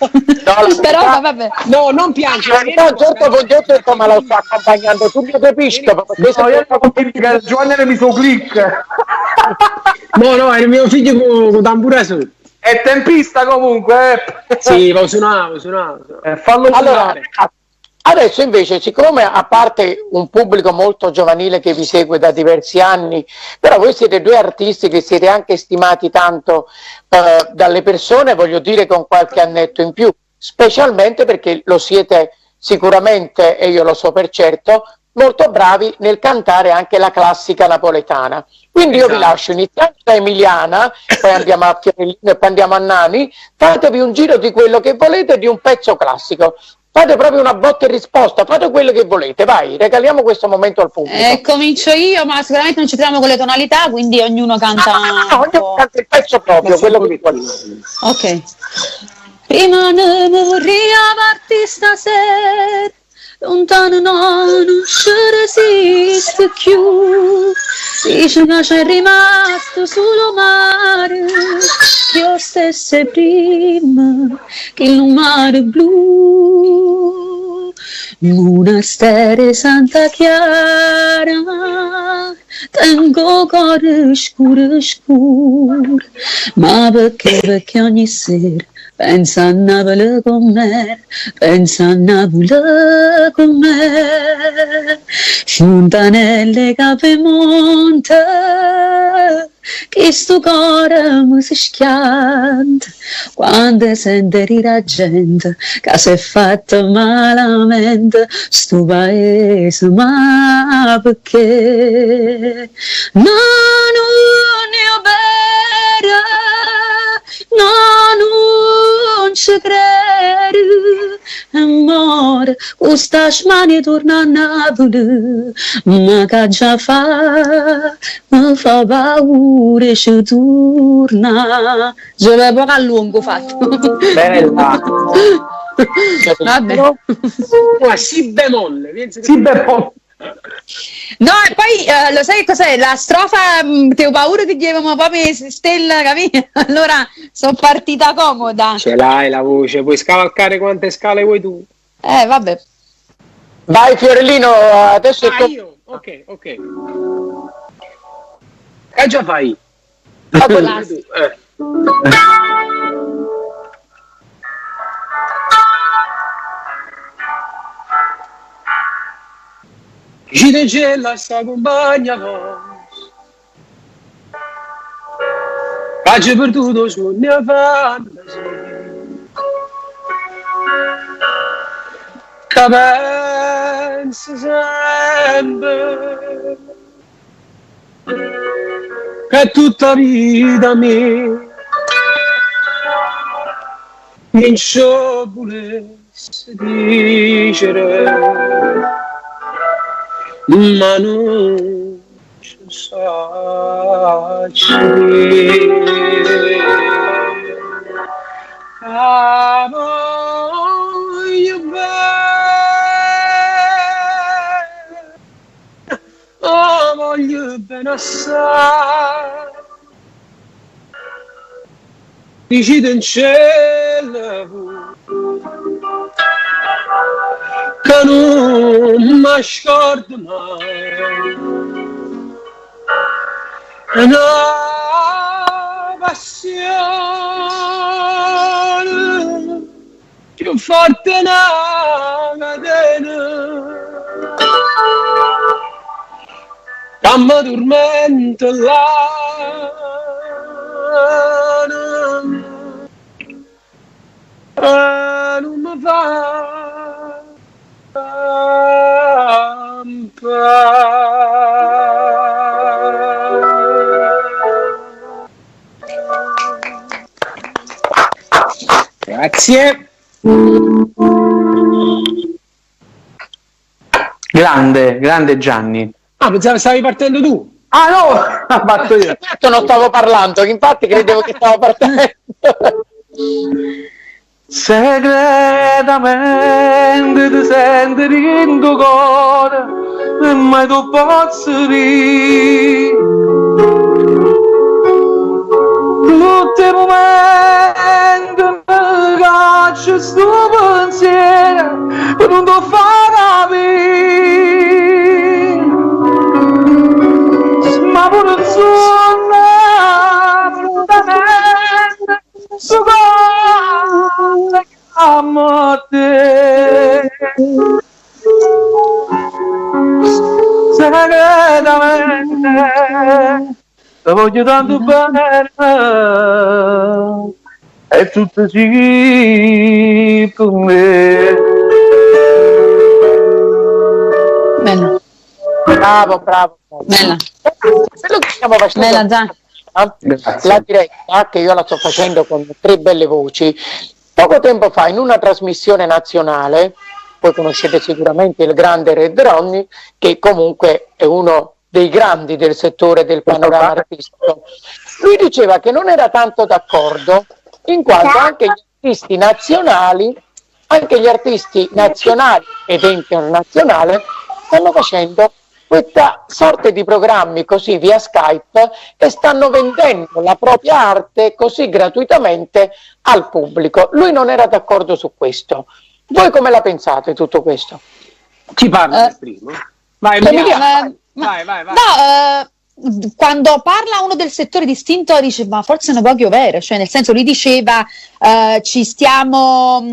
la Però verità- vabbè. No, non piangere. La verità, a un certo punto io ho detto, ma lo sto accompagnando Tullio De Piscopo, perché No, io ero convinto che Giovanni era messo click. No, no, era mio figlio con tambura sotto. È tempista comunque. eh. Sì, lo suonavo, suonavo. suonavo. Fallo Allora, suonare. adesso invece, siccome a parte un pubblico molto giovanile che vi segue da diversi anni, però voi siete due artisti che siete anche stimati tanto dalle persone, voglio dire con qualche annetto in più, specialmente perché lo siete sicuramente, e io lo so per certo, molto bravi nel cantare anche la classica napoletana. Quindi io vi Esatto. lascio iniziando da Emiliana, poi andiamo a Fiorellino e poi andiamo a Nani, fatevi un giro di quello che volete, di un pezzo classico. Fate proprio una botta e risposta, fate quello che volete, vai, regaliamo questo momento al pubblico. Comincio io, ma sicuramente non ci troviamo con le tonalità, quindi ognuno canta No, no, un ognuno po'. canta il pezzo proprio, quello che vuole. Ok. Dimane me vurria partì stasera, luntano no, nun ce resisto cchiù. Dice ca c'è rimasto sulo 'o mare, che 'o stesso 'e primma, chillu mare blu. Munastero 'e Santa Chiara, tengo 'o core scuro scuro, ma pecché, pecché ogni sera penso a Napule comm'era, penso a Napule comm'era. Funtanella 'e Capemonte, Chistu core me se schianta quando sente rire 'a gente ca s'è fatta malamente stu paese ma pecché no nun è overo no nun ce crero e more cu sta smania 'e turnà a Napule, ma ch'aggia fà? Me fa paura 'e ce turnà. Giove poco a luongo 'o fatto. Bella! Vabbè. Ma si bemolle, piensa che Si bemolle. No, e poi lo sai che cos'è? La strofa te ho paura che chiedevamo proprio stella, capito? Allora sono partita comoda. Ce l'hai la voce, puoi scavalcare quante scale vuoi tu. Vabbè. Vai Fiorellino, adesso è Ah, tuo. io? Ok, ok. Che già fai? Ah, quello Tu. Gitecella sta compagna vostra. C'aggio perduto suonno e fantasia. Ca penso sempe che tutta vita mia nun ce vulesse dicere, ma nun ce saccio dire. 'A voglio bene, 'a voglio bene assai. Dicitencella vuje ca nun m' 'a scordo maje. È na passione cchiù forte 'e na catena ca me turmenta l'anema e nun me fa campà. Grazie. Grande, grande Gianni. Ah, pensavo stavi partendo tu. Ah no, ho fatto io. Certo, non stavo parlando, infatti credevo che stavo partendo. Segretamente ti sento dint' core e mai t'o pozzo dì. Tutt' 'e mumente me caccia stu pensiero pe nun t'o fa capì. Ma pure 'nsuonno prontamente stu core chiamma a te. Segretamente te voglio tanto bene e tutto sì per me. Bella. Bravo, bravo. Bella. Quello che stiamo facendo Bella, Gian. Grazie. la diretta, che io la sto facendo con tre belle voci, poco tempo fa in una trasmissione nazionale, voi conoscete sicuramente il grande Red Ronnie, che comunque è uno dei grandi del settore del panorama artistico. Lui diceva che non era tanto d'accordo, in quanto anche gli artisti nazionali, anche gli artisti nazionali ed internazionali stanno facendo questa sorta di programmi così via Skype e stanno vendendo la propria arte così gratuitamente al pubblico. Lui non era d'accordo su questo. Voi come la pensate tutto questo? Chi parla per primo? Vai, Emiliano. Ma- Vai, vai, vai. No, quando parla uno del settore distinto dice ma forse non voglio vero, cioè nel senso lui diceva ci stiamo,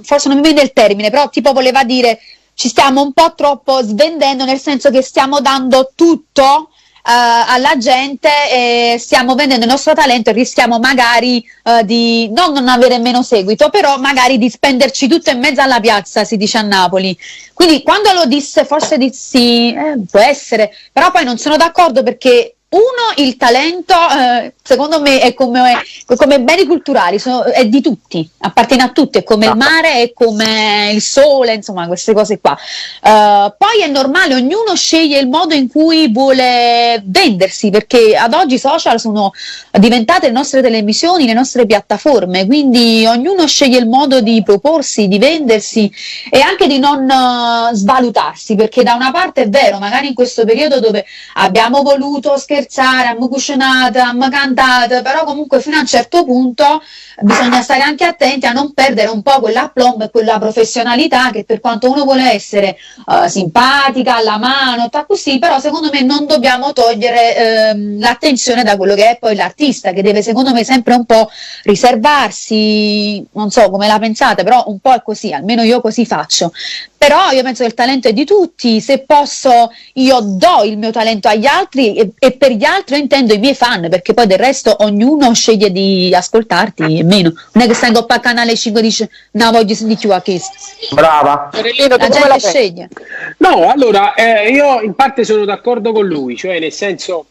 forse non mi viene il termine, però tipo voleva dire ci stiamo un po' troppo svendendo, nel senso che stiamo dando tutto alla gente e stiamo vendendo il nostro talento e rischiamo magari di non avere meno seguito, però magari di spenderci tutto in mezzo alla piazza, si dice a Napoli. Quindi quando lo disse, forse dissi, può essere, però poi non sono d'accordo perché uno, il talento, secondo me è come beni culturali, è di tutti, appartiene a tutti, è come il mare, è come il sole, insomma queste cose qua. Poi è normale, ognuno sceglie il modo in cui vuole vendersi, perché ad oggi i social sono diventate le nostre televisioni, le nostre piattaforme, quindi ognuno sceglie il modo di proporsi, di vendersi e anche di non svalutarsi, perché da una parte è vero, magari in questo periodo dove abbiamo voluto scherzare, abbiamo cucinato, abbiamo cantato, però comunque fino a un certo punto bisogna stare anche attenti a non perdere un po' quell'aplomb e quella professionalità che per quanto uno vuole essere simpatica, alla mano, tutto così, però secondo me non dobbiamo togliere l'attenzione da quello che è poi l'artista, che deve secondo me sempre un po' riservarsi, non so come la pensate, però un po' è così, almeno io così faccio. Però io penso che il talento è di tutti, se posso io do il mio talento agli altri e per gli altri io intendo i miei fan, perché poi del resto ognuno sceglie di ascoltarti e meno. Non è che stai in coppa al canale 5 e dici no, voglio sentire più a questo. Brava. Fiorellino, tu La come la gente pensi? sceglie. No, allora, io in parte sono d'accordo con lui, cioè nel senso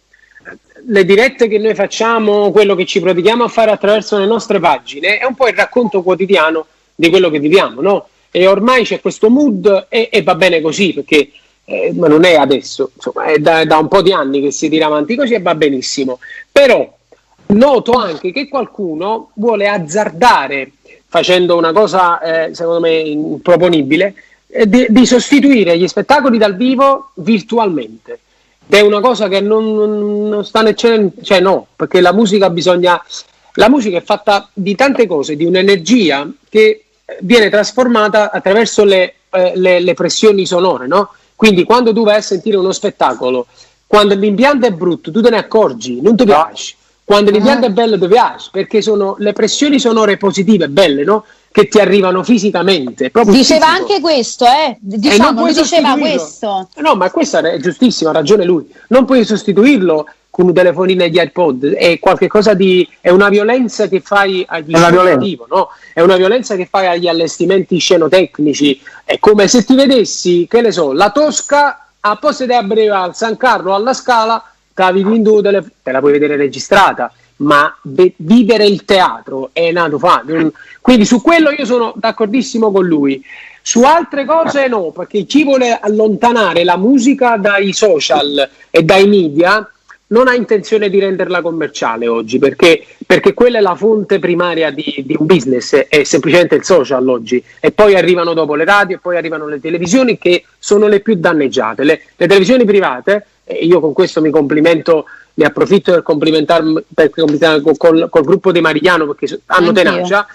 le dirette che noi facciamo, quello che ci prodichiamo a fare attraverso le nostre pagine è un po' il racconto quotidiano di quello che viviamo, no? E ormai c'è questo mood e va bene così, perché ma non è adesso, insomma, è da un po' di anni che si tira avanti così e va benissimo. Però noto anche che qualcuno vuole azzardare, facendo una cosa secondo me improponibile, di sostituire gli spettacoli dal vivo virtualmente. Ed è una cosa che non sta nel cielo, cioè no, perché la musica bisogna, la musica è fatta di tante cose, di un'energia che viene trasformata attraverso le pressioni sonore, no? Quindi quando tu vai a sentire uno spettacolo, quando l'impianto è brutto, tu te ne accorgi, non ti piace. Quando l'impianto è bello ti piace, perché sono le pressioni sonore positive, belle, no? Che ti arrivano fisicamente, proprio Diceva fisico. anche questo? E non Diciamo, puoi lui diceva sostituirlo. questo. No, ma questa è giustissima, ha ragione lui. Non puoi sostituirlo con un telefonino e gli iPod, è qualche cosa di, è una violenza che fai agli È una violenza. scenografo, no? È una violenza che fai agli allestimenti scenotecnici. È come se ti vedessi, che ne so, la Tosca a posto di aprire al San Carlo alla Scala, te la vedi in due tele-, te la puoi vedere registrata, ma vivere il teatro è nato fa. Quindi su quello io sono d'accordissimo con lui. Su altre cose no, perché chi vuole allontanare la musica dai social e dai media non ha intenzione di renderla commerciale oggi, perché quella è la fonte primaria di un business, è semplicemente il social oggi, e poi arrivano dopo le radio e poi arrivano le televisioni, che sono le più danneggiate. Le televisioni private, e io con questo mi complimento, ne approfitto per complimentarmi, per complimentarmi col gruppo di Marigliano, perché hanno Anch'io. tenacia,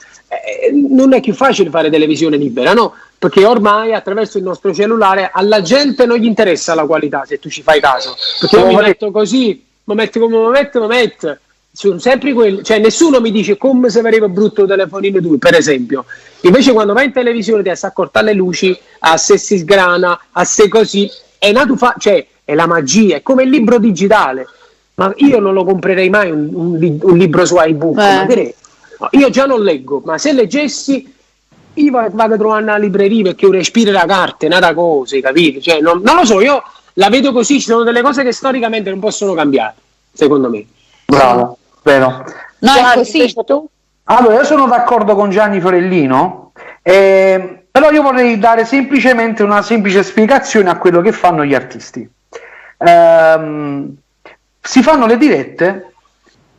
non è più facile fare televisione libera, no? Perché ormai attraverso il nostro cellulare alla gente non gli interessa la qualità, se tu ci fai caso, perché io mi Come? metto così, mi metto come mi metto, mi metto, sono sempre quelli, cioè nessuno mi dice come se aveva brutto il telefonino tu, per esempio. Invece quando vai in televisione ti stai a cortare le luci, a se si sgrana, a se così, è nato fa-, cioè è la magia, è come il libro digitale. Ma io non lo comprerei mai un libro su iBook, ma che ne-, io già non leggo, ma se leggessi io vado a trovare una libreria, perché io respiro la carta, è un'altra cosa, capito? Cioè, non lo so, io la vedo così, ci sono delle cose che storicamente non possono cambiare, secondo me. Bravo, vero. No, è Gianni, così. invece tu? Allora, io sono d'accordo con Gianni Fiorellino, però io vorrei dare semplicemente una semplice spiegazione a quello che fanno gli artisti. Si fanno le dirette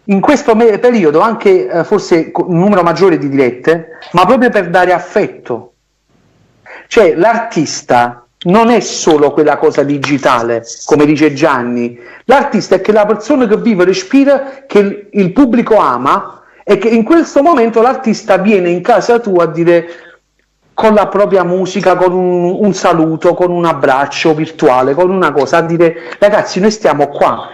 in questo periodo anche eh, forse un numero maggiore di dirette, ma proprio per dare affetto. Cioè l'artista non è solo quella cosa digitale, come dice Gianni, l'artista è che la persona che vive, respira, che il pubblico ama e che in questo momento l'artista viene in casa tua a dire con la propria musica, con un saluto, con un abbraccio virtuale, con una cosa, a dire ragazzi noi stiamo qua.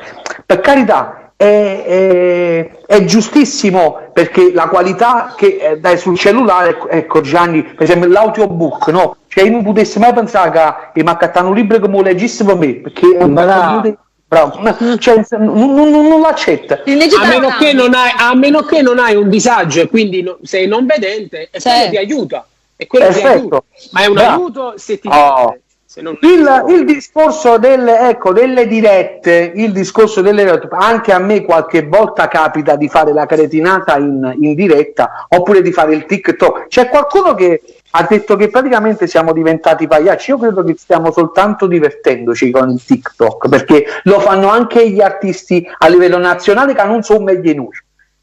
Per carità, è giustissimo perché la qualità che dai sul cellulare, ecco Gianni, per esempio l'audiobook, no? Cioè io non potessi mai pensare che mi accattano un libro che mi leggesse per me, perché Bravo. Bravo, cioè, non l'accetta. A meno, che non hai, a meno che non hai un disagio e quindi sei non vedente, e quello ti aiuta. E quello ti aiuta. Ma è un Bravo. aiuto se ti Oh. serve. Se non Il discorso delle, ecco, delle dirette, il discorso delle dirette, anche a me qualche volta capita di fare la cretinata in diretta oppure di fare il TikTok. C'è qualcuno che ha detto che praticamente siamo diventati pagliacci. Io credo che stiamo soltanto divertendoci con il TikTok, perché lo fanno anche gli artisti a livello nazionale che non sono meglio di noi.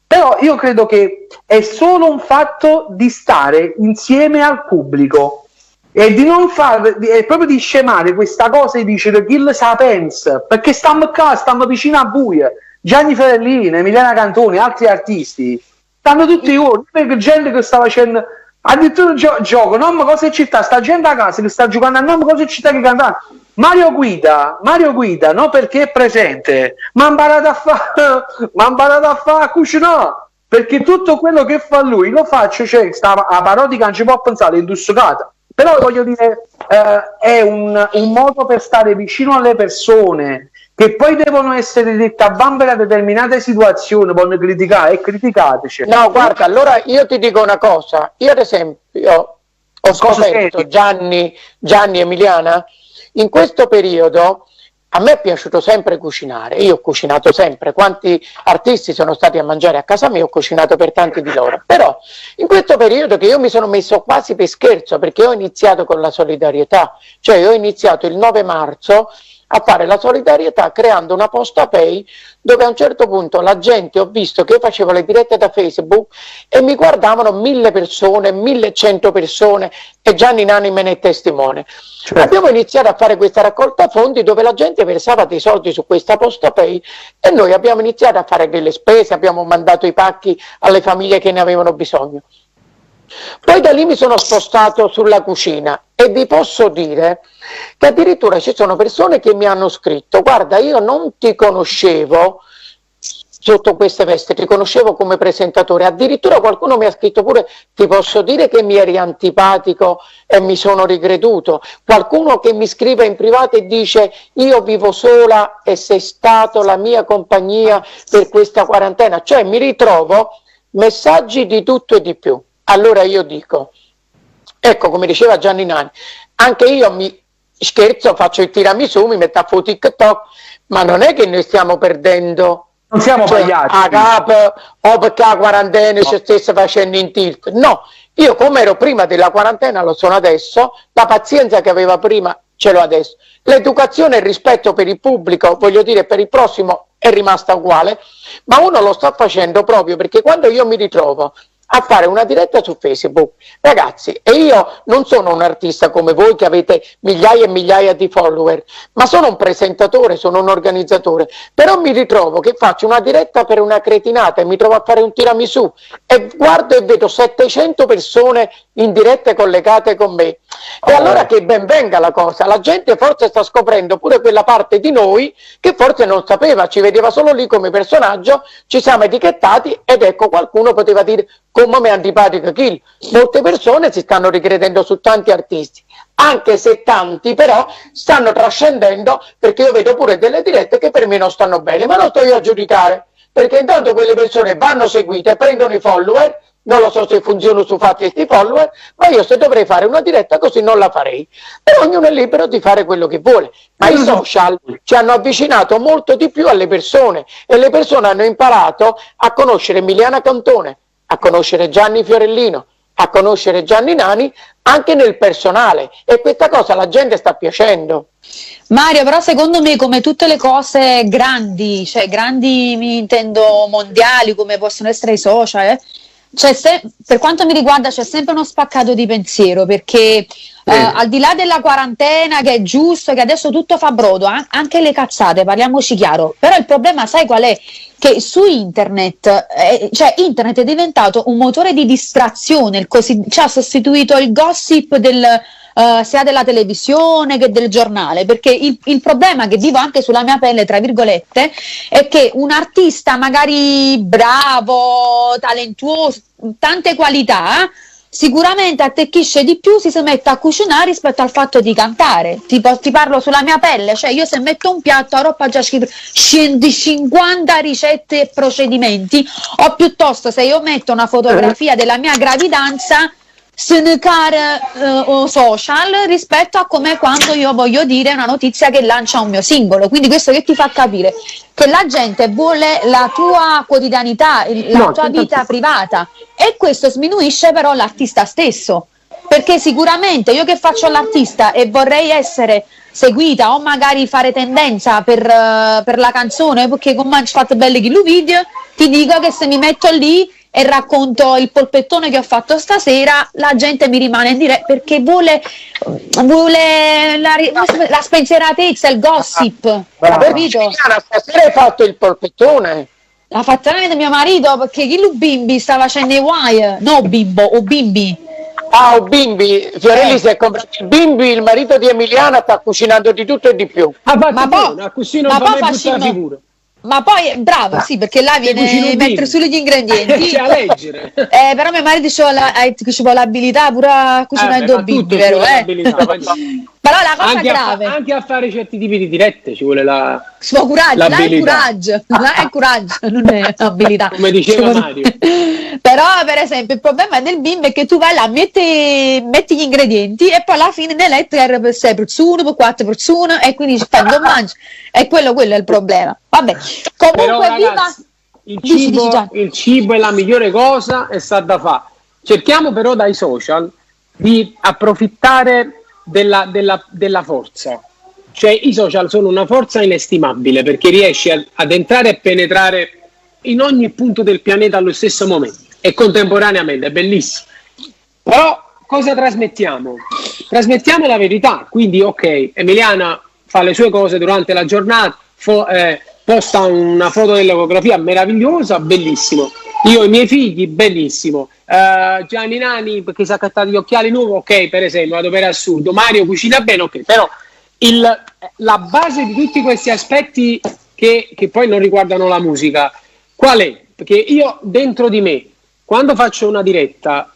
Però io credo che è solo un fatto di stare insieme al pubblico e di non far, di, è proprio di scemare questa cosa e dicere chi lo sa pensa, perché stiamo qua, stiamo vicino a voi. Gianni Fiorellino, Emiliana Cantoni, altri artisti, stanno tutti i perché gente che sta facendo addirittura gioco, nome cosa e città, sta gente a casa che sta giocando a nome cosa e città che canta. Mario Guida, Mario Guida, non perché è presente, ma ha imparato a fa, ma ha imparato a fa a cucinare, perché tutto quello che fa lui lo faccio, cioè sta a parodica non ci può pensare, è intossicata. Però voglio dire, è un modo per stare vicino alle persone che poi devono essere dette a vanvera determinate situazioni, vogliono criticare e criticateci. No, guarda, allora io ti dico una cosa. Io ad esempio ho Cosa scoperto senti? Gianni Emiliana, in questo periodo a me è piaciuto sempre cucinare, io ho cucinato sempre, quanti artisti sono stati a mangiare a casa mia, ho cucinato per tanti di loro, però in questo periodo che io mi sono messo quasi per scherzo, perché ho iniziato con la solidarietà, cioè ho iniziato il 9 marzo a fare la solidarietà creando una posta pay dove a un certo punto la gente, ho visto che io facevo le dirette da Facebook e mi guardavano 1000 persone, 1100 persone e Gianni Nani me ne è testimone. Abbiamo iniziato a fare questa raccolta fondi dove la gente versava dei soldi su questa posta pay e noi abbiamo iniziato a fare delle spese, abbiamo mandato i pacchi alle famiglie che ne avevano bisogno. Poi da lì mi sono spostato sulla cucina e vi posso dire che addirittura ci sono persone che mi hanno scritto: guarda, io non ti conoscevo sotto queste vesti, ti conoscevo come presentatore, addirittura qualcuno mi ha scritto pure: ti posso dire che mi eri antipatico e mi sono ricreduto. Qualcuno che mi scrive in privato e dice: io vivo sola e sei stato la mia compagnia per questa quarantena. Cioè mi ritrovo messaggi di tutto e di più. Allora io dico, ecco, come diceva Gianni Nani, anche io mi scherzo, faccio il tiramisù, mi metto a fare TikTok, ma non è che noi stiamo perdendo, Non siamo pagliacci. a capo o perché la quarantena ci stesse facendo in tilt. No, io come ero prima della quarantena lo sono adesso, la pazienza che aveva prima ce l'ho adesso, l'educazione e il rispetto per il pubblico, voglio dire per il prossimo, è rimasta uguale, ma uno lo sta facendo proprio perché quando io mi ritrovo a fare una diretta su Facebook, ragazzi, e io non sono un artista come voi che avete migliaia e migliaia di follower, ma sono un presentatore, sono un organizzatore, però mi ritrovo che faccio una diretta per una cretinata e mi trovo a fare un tiramisù e guardo e vedo 700 persone in diretta collegate con me. E allora che ben venga la cosa, la gente forse sta scoprendo pure quella parte di noi che forse non sapeva, ci vedeva solo lì come personaggio, ci siamo etichettati ed ecco qualcuno poteva dire come me è antipatico Kill. Molte persone si stanno ricredendo su tanti artisti, anche se tanti però stanno trascendendo, perché io vedo pure delle dirette che per me non stanno bene, ma non sto io a giudicare, perché intanto quelle persone vanno seguite, prendono i follower, non lo so se funziona su fatti questi follower, ma io se dovrei fare una diretta così non la farei. Però ognuno è libero di fare quello che vuole. Ma i social ci hanno avvicinato molto di più alle persone e le persone hanno imparato a conoscere Emiliana Cantone, a conoscere Gianni Fiorellino, a conoscere Gianni Nani anche nel personale e questa cosa alla gente sta piacendo. Mario, però secondo me come tutte le cose grandi, cioè grandi mi intendo mondiali come possono essere i social, cioè se, per quanto mi riguarda c'è sempre uno spaccato di pensiero perché al di là della quarantena che è giusto, che adesso tutto fa brodo, anche le cazzate, parliamoci chiaro, però il problema sai qual è? Che su internet, cioè internet è diventato un motore di distrazione, ci ha sostituito il gossip sia della televisione che del giornale, perché il problema che vivo anche sulla mia pelle, tra virgolette, è che un artista magari bravo, talentuoso, tante qualità, sicuramente attecchisce di più se si mette a cucinare rispetto al fatto di cantare. Tipo, ti parlo sulla mia pelle, cioè io se metto un piatto a roba già scritto 150 ricette e procedimenti, o piuttosto se io metto una fotografia della mia gravidanza se ne care o social rispetto a come quando io voglio dire una notizia che lancia un mio singolo. Quindi questo che ti fa capire? Che la gente vuole la tua quotidianità, la No, tua certo. vita privata, e questo sminuisce però l'artista stesso, perché sicuramente io che faccio l'artista e vorrei essere seguita o magari fare tendenza per la canzone, perché con Manch fatto belle chi lo video, ti dico che se mi metto lì e racconto il polpettone che ho fatto stasera, la gente mi rimane in diretta perché vuole la spensieratezza, il gossip. Brava. Capito? Emiliana, stasera hai fatto il polpettone? L'ha fatta veramente mio marito, perché chi lo bimbi sta facendo i guai? No, bimbo, o bimbi. Ah, o bimbi, Fiorelli si è comprato il bimbi, il marito di Emiliana sta cucinando di tutto e di più. Ha fatto Ma poi- bene, così non ma fa poi mai brutta facciamo- figura. Ma poi, bravo, sì, perché là Che viene cucina un mettere bimbo. solo gli ingredienti. C'è a leggere. Però mio marito c'ha ci vuole l'abilità pure a cucinare Beh, due ma bimbi, tutto ci vero? vuole l'abilità, quindi- Però la cosa Anche grave, anche a fare certi tipi di dirette ci vuole la ci vuole coraggio, là è l'abilità. coraggio, là è coraggio, non è abilità. Come diceva Mario. Però per esempio il problema del bimbo è che tu vai là, metti gli ingredienti e poi alla fine ne letto era per 6 persone, per 4 persone e quindi fai non mangi. E quello è il problema. Vabbè, comunque Però, viva ragazzi, Dici, dici, Gianni. il cibo è la migliore cosa e sta da fa. Cerchiamo però dai social di approfittare della forza. Cioè i social sono una forza inestimabile perché riesci ad entrare e penetrare in ogni punto del pianeta allo stesso momento e contemporaneamente, è bellissimo. Però cosa trasmettiamo? Trasmettiamo la verità, quindi ok, Emiliana fa le sue cose durante la giornata, posta una foto dell'ecografia meravigliosa, bellissimo. Io e i miei figli, benissimo. Gianni Nani perché si è accattato gli occhiali nuovi, ok, per esempio, vado per assurdo. Mario cucina bene, ok, però la base di tutti questi aspetti che poi non riguardano la musica, qual è? Perché io dentro di me, quando faccio una diretta,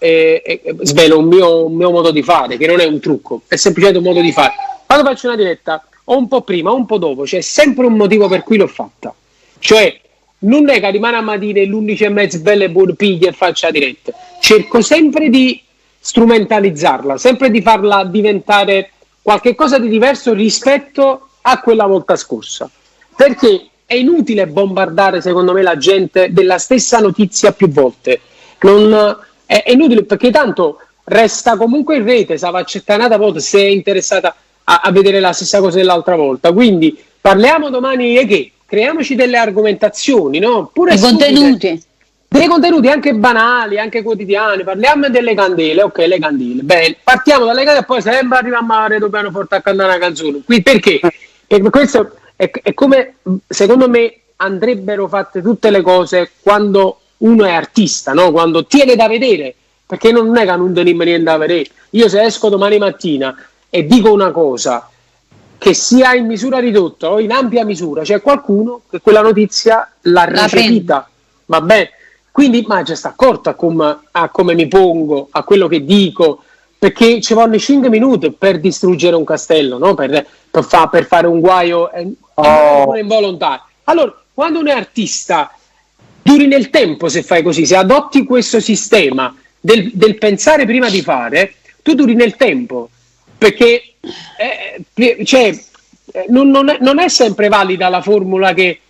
svelo un mio modo di fare, che non è un trucco, è semplicemente un modo di fare. Quando faccio una diretta, o un po' prima o un po' dopo, c'è sempre un motivo per cui l'ho fatta. Cioè, non è che rimane a mattina alle undici e mezza belle e buone, piglia e faccia diretta. Cerco sempre di strumentalizzarla, sempre di farla diventare qualche cosa di diverso rispetto a quella volta scorsa. Perché è inutile bombardare, secondo me, la gente della stessa notizia più volte. Non, è inutile perché tanto resta comunque in rete, se va accettata un'altra volta, se è interessata a vedere la stessa cosa dell'altra volta. Quindi parliamo domani e che? Creiamoci delle argomentazioni, no? Pure I stupide. contenuti. Dei contenuti anche banali, anche quotidiani. Parliamo delle candele, ok, le candele. Bene, partiamo dalle candele e poi sempre arriviamo a Reto Pianoforte a cantare una canzone. Qui perché? Perché questo è come, secondo me, andrebbero fatte tutte le cose quando uno è artista, no? Quando tiene da vedere, perché non è che non teniamo niente da vedere. Io se esco domani mattina e dico una cosa che sia in misura ridotta o in ampia misura, c'è qualcuno che quella notizia l'ha La prende. recepita, va bene? Quindi ma già sta accorto a come mi pongo, a quello che dico, perché ci vogliono 5 minuti per distruggere un castello, no? Per fare un guaio, Oh. è involontario. Allora, quando un artista duri nel tempo, se fai così, se adotti questo sistema del pensare prima di fare, tu duri nel tempo, perché non è sempre valida la formula che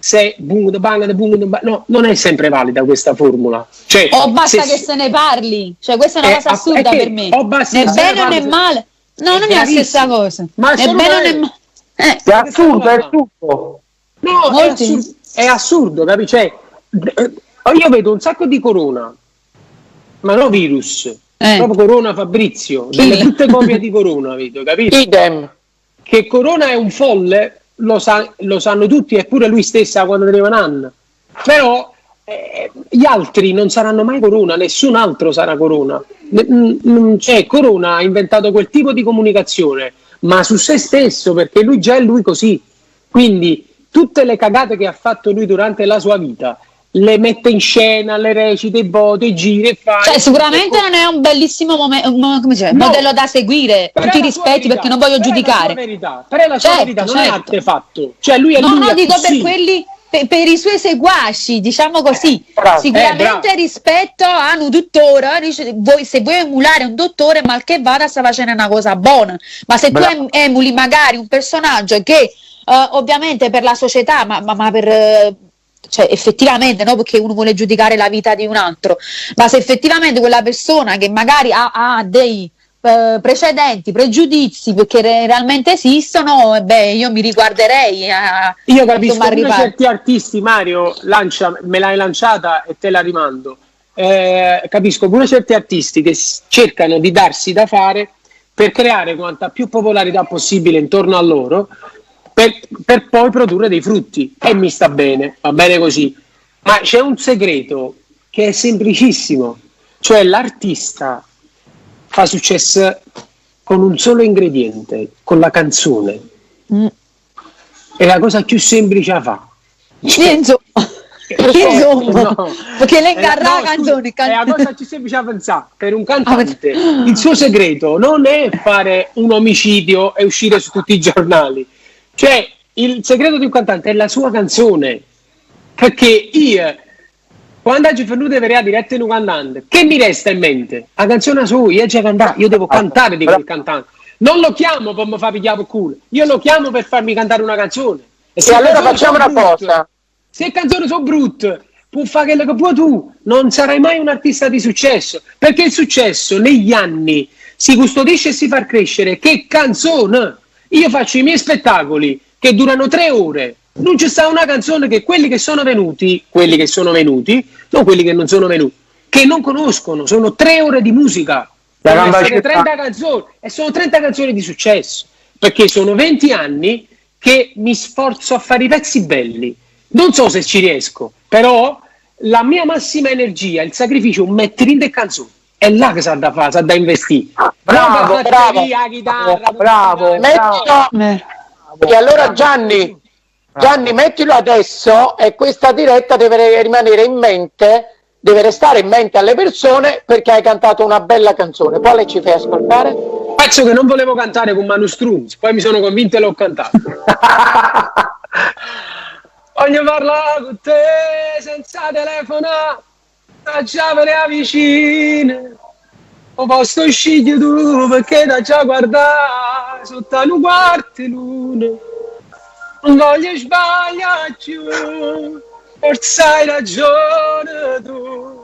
Se bung de bang de bung de ba- no, non è sempre valida questa formula. Cioè, O basta se- che se ne parli, cioè questa è una cosa assurda è che per me. o basta Né che se ne bene né parli- male. No, È non è la stessa gravissimo. cosa. Ma Né bene né assolutamente. male. Eh, È assurdo, è assurdo. No, è Molti. assurdo, è assurdo, capisci? Cioè, io vedo un sacco di corona, ma no virus, proprio Corona Fabrizio, delle Chi? brutte copie di Corona, vedo, capito? Idem. Che Corona è un folle, lo sanno tutti, eppure lui stessa quando teneva un anno. Però gli altri non saranno mai Corona, nessun altro sarà Corona. Cioè, Corona ha inventato quel tipo di comunicazione, ma su se stesso, perché lui già è lui così. Quindi tutte le cagate che ha fatto lui durante la sua vita le mette in scena, le recita, i voti, gira e fa. Cioè, sicuramente non è un bellissimo come si dice, No. modello da seguire, Però tutti i è la sua rispetti, verità, perché non voglio però è la giudicare. sua verità, però è la sua Certo, verità, non è certo. artefatto. Cioè, lui è No, lui no, è dico per così. quelli, per i suoi seguaci, diciamo così. Bravo. Sicuramente Bravo. rispetto a un dottore, dice, voi, se vuoi emulare un dottore, mal che vada, sta facendo una cosa buona. Ma se tu Bravo. emuli magari un personaggio che ovviamente per la società, ma per cioè effettivamente, no, perché uno vuole giudicare la vita di un altro, ma se effettivamente quella persona che magari ha dei precedenti, pregiudizi, perché realmente esistono, beh, io mi riguarderei a, Io capisco insomma, pure arrivare. certi artisti, Mario, lancia, me l'hai lanciata e te la rimando. Capisco pure certi artisti che cercano di darsi da fare per creare quanta più popolarità possibile intorno a loro, per poi produrre dei frutti, e mi sta bene, va bene così. Ma c'è un segreto che è semplicissimo, cioè l'artista fa successo con un solo ingrediente, con la canzone. È la cosa più semplice da fa. Sì, insomma. Insomma, No. perché lei È la- ingarra no, la canzone, scusa, è la cosa più semplice da pensare per un cantante. Il suo segreto non è fare un omicidio e uscire su tutti i giornali. Cioè, il segreto di un cantante è la sua canzone. Perché io, quando ho finito di vedere la diretta di un cantante, che mi resta in mente? La canzone sua, io già cantare, io devo cantare di quel cantante. Non lo chiamo per mi far pigliare per culo, io lo chiamo per farmi cantare una canzone. E se E allora canzoni facciamo sono una brutte, cosa. Se canzoni sono brutte, può fare quello che vuoi tu, non sarai mai un artista di successo, perché il successo negli anni si custodisce e si fa crescere. Che canzone! Io faccio i miei spettacoli che durano 3 ore, non c'è sta una canzone che quelli che sono venuti, quelli che sono venuti, non quelli che non sono venuti, che non conoscono, sono 3 ore di musica. La Devono gamba essere circa. 30 canzoni, e sono 30 canzoni di successo, perché sono 20 anni che mi sforzo a fare i pezzi belli. Non so se ci riesco, però la mia massima energia, il sacrificio, mettere in le canzoni. È là che s'ha da fare, s'ha da investire. Bravo, Non da bravo. batteria, chitarra, Bravo, Mettilo. Vero. E allora Gianni, mettilo adesso, e questa diretta deve rimanere in mente, deve restare in mente alle persone, perché hai cantato una bella canzone. Quale ci fai ascoltare? Pezzo che non volevo cantare con Manu Strunz, poi mi sono convinto e l'ho cantato. Voglio parlare con te senza telefonare, già me ne avvicina. O posso scegliere tu perché da già guardare sotto un quarto di luna. Non voglio sbagliarci, forse hai ragione tu.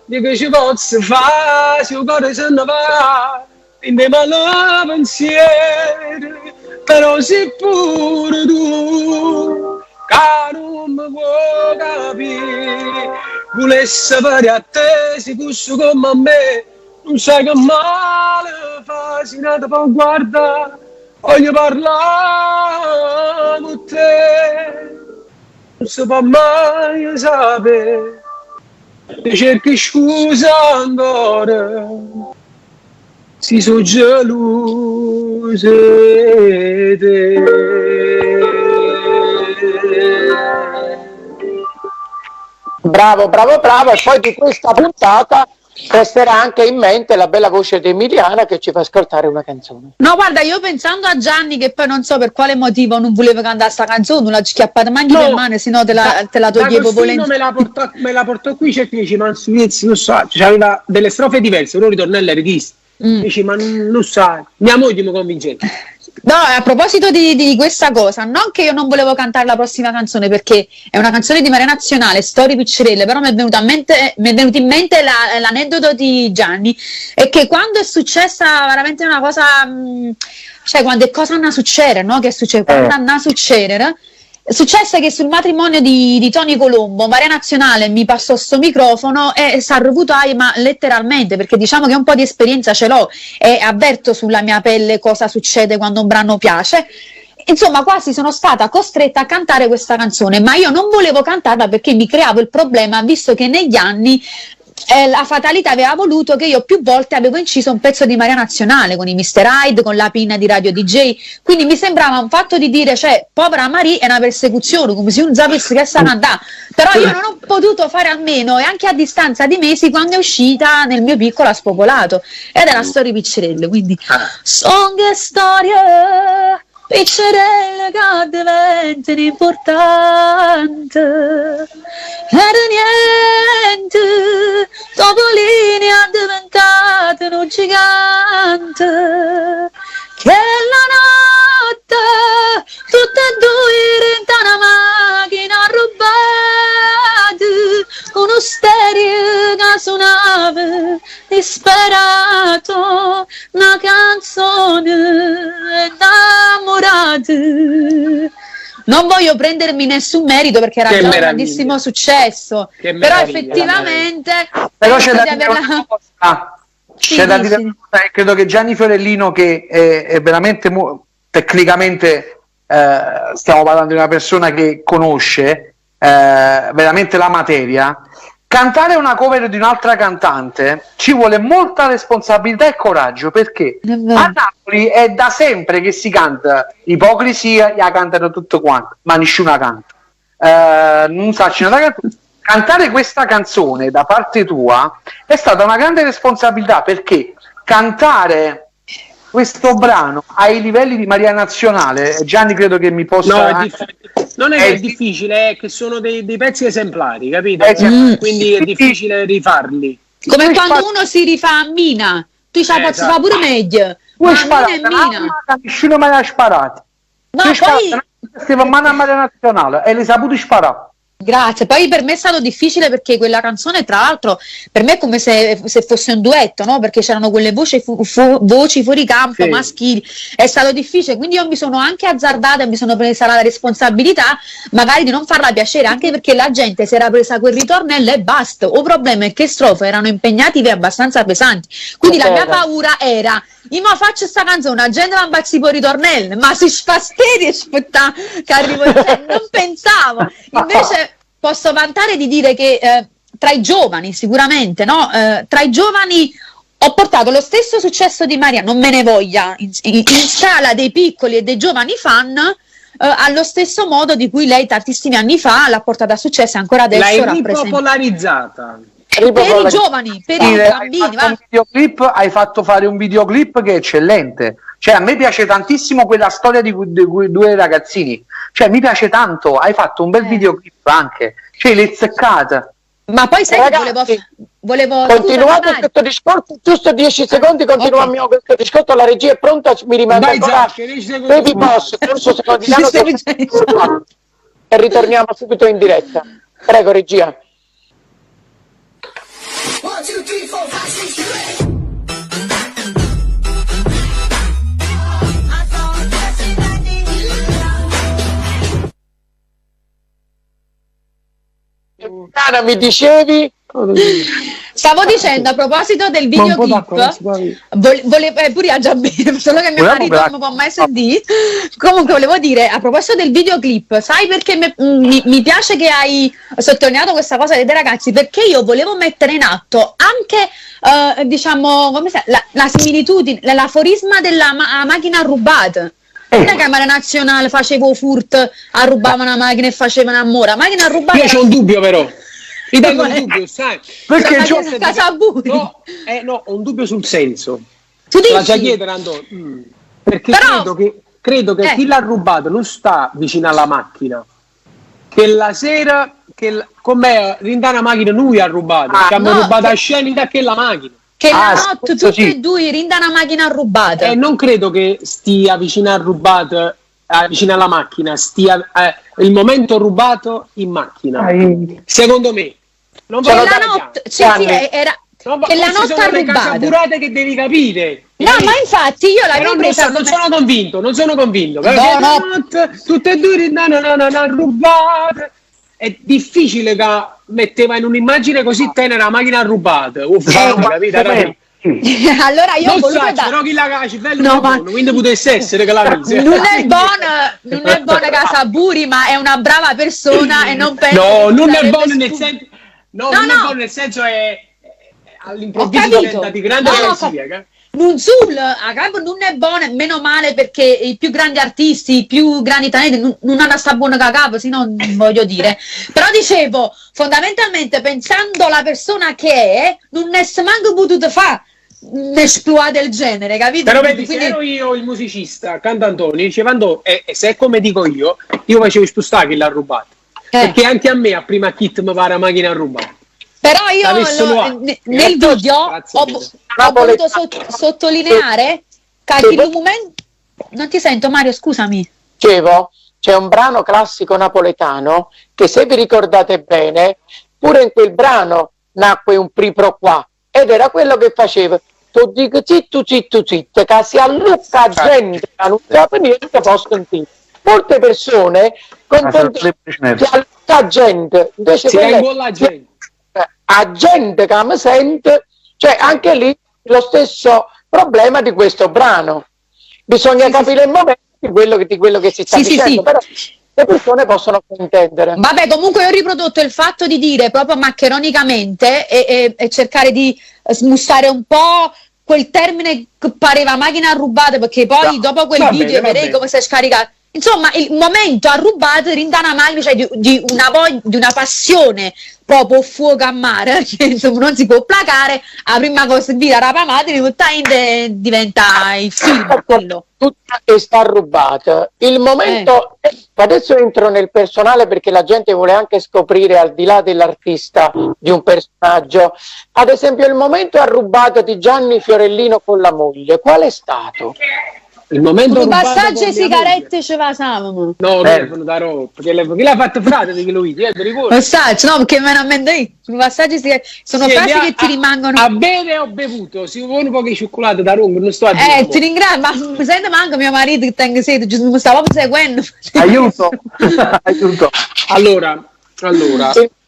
Di che ci posso fare se il cuore se ne va, in dei mali pensieri, però sei pure tu che non mi puoi capire. Volesse fare a te, se fosse come a me, non sai che male fa, se non ti può guardare, voglio parlare con te, non si può mai sapere, ti cerchi scusa ancora, si sono geloso di te. Bravo, bravo, bravo. E poi di questa puntata resterà anche in mente la bella voce di Emiliana che ci fa ascoltare una canzone. No, guarda, io pensando a Gianni, che poi non so per quale motivo non voleva cantare sta canzone, non l'ha schiappata manco No. per mano, sennò te la toglievo D'Agostino volentieri. me la portò qui, cioè, dice, ma non so, cioè, aveva delle strofe diverse, però ritornello era di Dice, ma non lo sa, mia moglie mi convinceva. No, a proposito di questa cosa, non che io non volevo cantare la prossima canzone perché è una canzone di Marea Nazionale, Storie Piccirelle, però mi è venuta a mente, mi è venuto in mente l'aneddoto di Gianni, è che quando è successa veramente una cosa, cioè quando è cosa andà a succedere, no? Che succede? Quando andà a succedere, è successo che sul matrimonio di Tony Colombo, Marea Nazionale mi passò sto microfono e s'arrevutai, ma letteralmente, perché diciamo che un po' di esperienza ce l'ho e avverto sulla mia pelle cosa succede quando un brano piace. Insomma, quasi sono stata costretta a cantare questa canzone, ma io non volevo cantarla perché mi creavo il problema, visto che negli anni la fatalità aveva voluto che io più volte avevo inciso un pezzo di Marea Nazionale con i Mr. Hyde, con la pinna di Radio DJ, quindi mi sembrava un fatto di dire, povera Marie, è una persecuzione, come se non sapesse che sta andando. Però io non ho potuto fare a meno, e anche a distanza di mesi, quando è uscita nel mio piccolo ha spopolato, ed è la storia Piccirelle, quindi song e storie Piccirelle che diventano importanti, era niente, dopo linea è diventato un gigante, che la notte tutte e due in una macchina rubata, con uno stereo che suonava disperato, una canzone innamorata. Non voglio prendermi nessun merito perché era Che già un meraviglia. grandissimo successo, Che però meraviglia, effettivamente Però c'è penso da di dire averla una cosa. Sì, C'è da sì, dire sì. una cosa, e credo che Gianni Fiorellino, che è veramente tecnicamente stiamo parlando di una persona che conosce veramente la materia, cantare una cover di un'altra cantante ci vuole molta responsabilità e coraggio, perché È vero. a Napoli è da sempre che si canta Ipocrisia, la cantano tutto quanto, ma nessuno la canta. Non sa, c'è una canzone. Cantare questa canzone da parte tua è stata una grande responsabilità, perché cantare questo brano ai livelli di Maria Nazionale, Gianni credo che mi possa No, è non è che è È difficile, è che sono dei pezzi esemplari, capito? Sì. Quindi è difficile rifarli. Come Tu quando spari- uno si rifà a Mina, tu ce la posso fare pure meglio. Tu Ma hai a Mina è sparato, Mina. una nessuno mai l'ha sparato. No, Tu hai poi sparato, stava in mano a Maria Nazionale e l'hai saputo sparare. Grazie. Poi per me è stato difficile perché quella canzone, tra l'altro, per me è come se fosse un duetto, no? Perché c'erano quelle voci fuori campo, maschili. È stato difficile, quindi io mi sono anche azzardata e mi sono presa la responsabilità magari di non farla piacere, anche perché la gente si era presa quel ritornello e basta. O problema è che strofe erano impegnative e abbastanza pesanti. Quindi la mia paura era: io ma faccio sta canzone, la gente va impazzire per il ritornello, ma si sfastidi e aspetta che arrivo, non pensavo. Invece posso vantare di dire che tra i giovani, sicuramente, no? Tra i giovani ho portato lo stesso successo di Maria, non me ne voglia, in scala dei piccoli e dei giovani fan, allo stesso modo di cui lei tantissimi anni fa l'ha portata a successo e ancora adesso L'hai rappresenta. ripopolarizzata. Per i Ripopolarizzata. giovani, per i Sì, hai bambini, fatto va. un videoclip, hai fatto fare un videoclip che è eccellente. A me piace tantissimo quella storia di quei due ragazzini. Mi piace tanto. Hai fatto un bel videoclip anche. Le zeccate. Ma poi sai che Ragazzi, volevo, scusa, continuate Mario. questo discorso, giusto 10 secondi, continuiamo questo discorso, la regia è pronta, mi rimanda Dai, ancora Zacchi, 10 secondi. Baby Boss, corso secondiano, Sì, sì, sì. e ritorniamo subito in diretta. Prego, regia. 1, 2, 3, 4, 5, 6, 7, 8. Ana, mi dicevi? Stavo dicendo a proposito del Ma un po' videoclip, d'acqua, non si può avere. pure io già bene, solo che mio Volevo marito quella- non mi può mai sentire. Comunque volevo dire, a proposito del videoclip, sai perché mi piace che hai sottolineato questa cosa dei ragazzi? Perché io volevo mettere in atto anche diciamo, come si, la, la similitudine, l'aforisma della macchina rubata. Non è che a Mare Nazionale facevo furt, arrubava una macchina e faceva una mora. Macchina rubata. Io c'ho un dubbio però. Mi tengo un Come? dubbio, sai? Perché La c'ho macchina casa Buri. No, no, ho un dubbio sul senso. Tu La dici? già chiedere, Andò. Perché Però credo che chi l'ha rubato non sta vicino alla macchina. Che la sera, che com'è, rindà una macchina lui ha rubato. Ah, Ci hanno no, rubato che la scena da che la macchina. Che la Ah, notte questo tutte sì. e due rinda una macchina rubata. E non credo che stia vicino al rubato, vicino alla macchina, stia il momento rubato in macchina. Secondo me. Non Che voglio la dare notte, sì, Gianni. sì, era Non va- che la queste notte sono ha le rubato. casaburate che devi capire. No, ma infatti io Però l'avevo non, presa so- non come- sono convinto, non sono convinto. No, Perché no. la notte, tutte e due no, no, no, no, no, rubate. È difficile che metteva in un'immagine così tenera la macchina rubata. Uff, Eh, capito? Era- Allora io ho Non voluto so, dare però chi la cace, bello No, è ma- buono, quindi potesse essere che la mise. Non è buona, non è buona casa Buri, ma è una brava persona e non penso No, che non è sarebbe buono nel spu- senso No, No, non è no. buono nel senso è Ho all'improvviso capito. diventa di grande No, no, poesia. che- Non sul, a capo non è buona, meno male perché i più grandi artisti, i più grandi talenti non hanno sta buona capo, se no non voglio dire. Però dicevo, fondamentalmente pensando alla persona che è, non è manco potuto fare un exploit del genere, capito? Però vedi, se Quindi- ero io il musicista, accanto a Antonio, diceva Andò, e se è come dico io, io facevo spostare chi l'ha rubato. Eh. Perché anche a me a prima kit mi pare la macchina rubata. Però io L'avessero fatto. nel video Grazie ho, mille. ho voluto sottolineare che Sì. in un momento... Non ti sento Mario, scusami. Dicevo, c'è un brano classico napoletano che se vi ricordate bene, pure in quel brano nacque un pri pro qua ed era quello che faceva tu dico zitto zitto zitto che si allucca gente che non sa niente posso sentire. Molte persone confondono si allucca gente, invece Si quella è- vengono la gente. a gente che mi sente, cioè anche lì lo stesso problema di questo brano. Bisogna Sì, sì, capire il momento di quello che si sta Sì, sì, dicendo, sì. però le persone possono intendere. Vabbè, comunque io ho riprodotto il fatto di dire proprio maccheronicamente e cercare di smussare un po' quel termine che pareva macchina rubata, perché poi No, dopo quel va video bene, va vedrei bene. come si è scaricato. Insomma, il momento arrubato rinda una macchina, cioè di una voglia, di una passione proprio fuoco a mare, che insomma non si può placare, la prima cosa che vira rapa madre, butta in e diventa il film quello. Tutta che sta rubata. Il momento, adesso entro nel personale perché la gente vuole anche scoprire al di là dell'artista di un personaggio. Ad esempio, il momento arrubato di Gianni Fiorellino con la moglie, qual è stato? Il momento Un rubato passaggio con di mia moglie. sigarette ci vasavamo. No, Eh. telefono da roba, perché chi l'ha fatto frate di Luigi, ti ricordi? Passaggio, no, perché me ne ammendo io. Sono passaggi, sono Sì, frasi a- che ti rimangono. A bere ho bevuto, si vuole un po' di cioccolato da rongo, non sto a dire. Ti ringrazio, ma mi sente manco mio marito che tengo sete, mi stavo proprio seguendo. Aiuto, aiuto. Allora,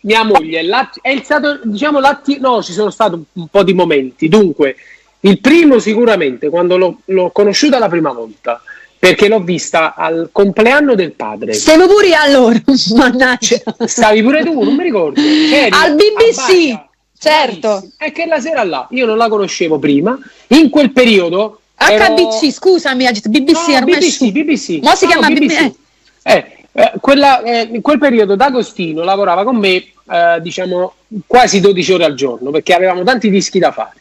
mia moglie è stato, diciamo, no, ci sono stati un po' di momenti. Dunque, il primo sicuramente quando l'ho conosciuta la prima volta, perché l'ho vista al compleanno del padre. Stiamo pure io allora, mannaggia. Stavi pure tu, non mi ricordo. C'eri Al BBC, a Baia. certo. Bravissimo. È che la sera là, io non la conoscevo prima, in quel periodo HBC, scusami, ha detto BBC, No, ormai è BBC, su. BBC. Mo si No, chiama BBC. BBC. In quel periodo D'Agostino lavorava con me, diciamo, quasi 12 ore al giorno, perché avevamo tanti dischi da fare.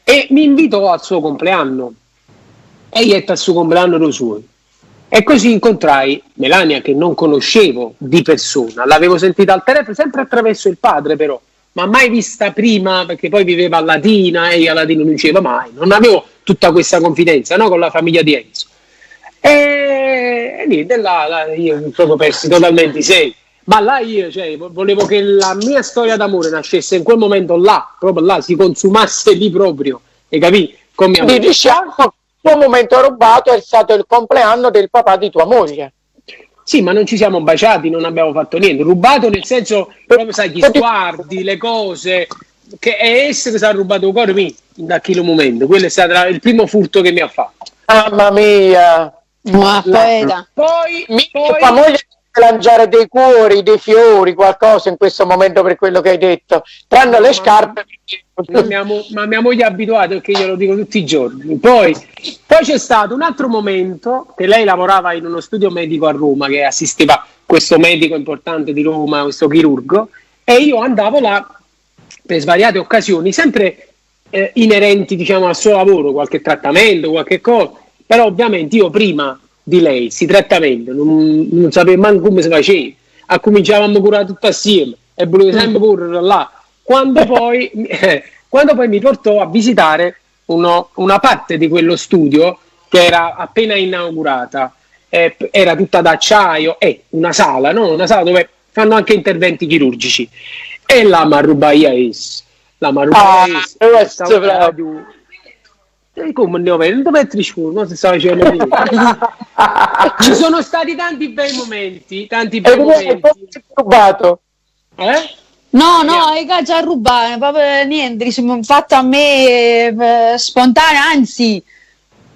E mi invitò al suo compleanno. E io ero al suo compleanno lo suo. E così incontrai Melania, che non conoscevo di persona, l'avevo sentita al telefono, sempre attraverso il padre però, ma mai vista prima, perché poi viveva a Latina e io a Latina non c'ero mai, non avevo tutta questa confidenza, no, con la famiglia di Enzo. E niente, là io mi sono persi totalmente i sei. Ma là io, volevo che la mia storia d'amore nascesse in quel momento là, proprio là, si consumasse lì proprio, hai capito? Con mia Quindi moglie. diciamo che il tuo momento rubato è stato il compleanno del papà di tua moglie. Sì, ma non ci siamo baciati, non abbiamo fatto niente. Rubato nel senso, proprio sai, gli sguardi, le cose, che è essa che si è rubato il cuore mio da quel momento. Quello è stato il primo furto che mi ha fatto. Mamma mia! Mua, poeta. Poi, poi Tua moglie deve lanciare dei cuori, dei fiori, qualcosa in questo momento per quello che hai detto, tranne le scarpe. Ma mia moglie è abituata, perché glielo dico tutti i giorni. Poi c'è stato un altro momento che lei lavorava in uno studio medico a Roma, che assisteva questo medico importante di Roma, questo chirurgo, e io andavo là per svariate occasioni, sempre inerenti, diciamo, al suo lavoro, qualche trattamento, qualche cosa, però ovviamente io prima di lei, sti trattamenti, non sapevo manco come si faceva, cominciavamo a curare tutto assieme e volevo sempre correre là. Quando Quando poi mi portò a visitare uno, una parte di quello studio che era appena inaugurata, eh, era tutta d'acciaio, è una sala, no? Una sala dove fanno anche interventi chirurgici. E là m'arrubbaje a essa. Là m'arrubbaje a essa. Ah, E come ne ho non ti metti scusa, non si sta facendo niente. Ci sono stati tanti bei momenti, tanti bei momenti. Rubato. Eh? No, no, è che già rubato, proprio niente, diciamo, fatto a me spontaneo, anzi,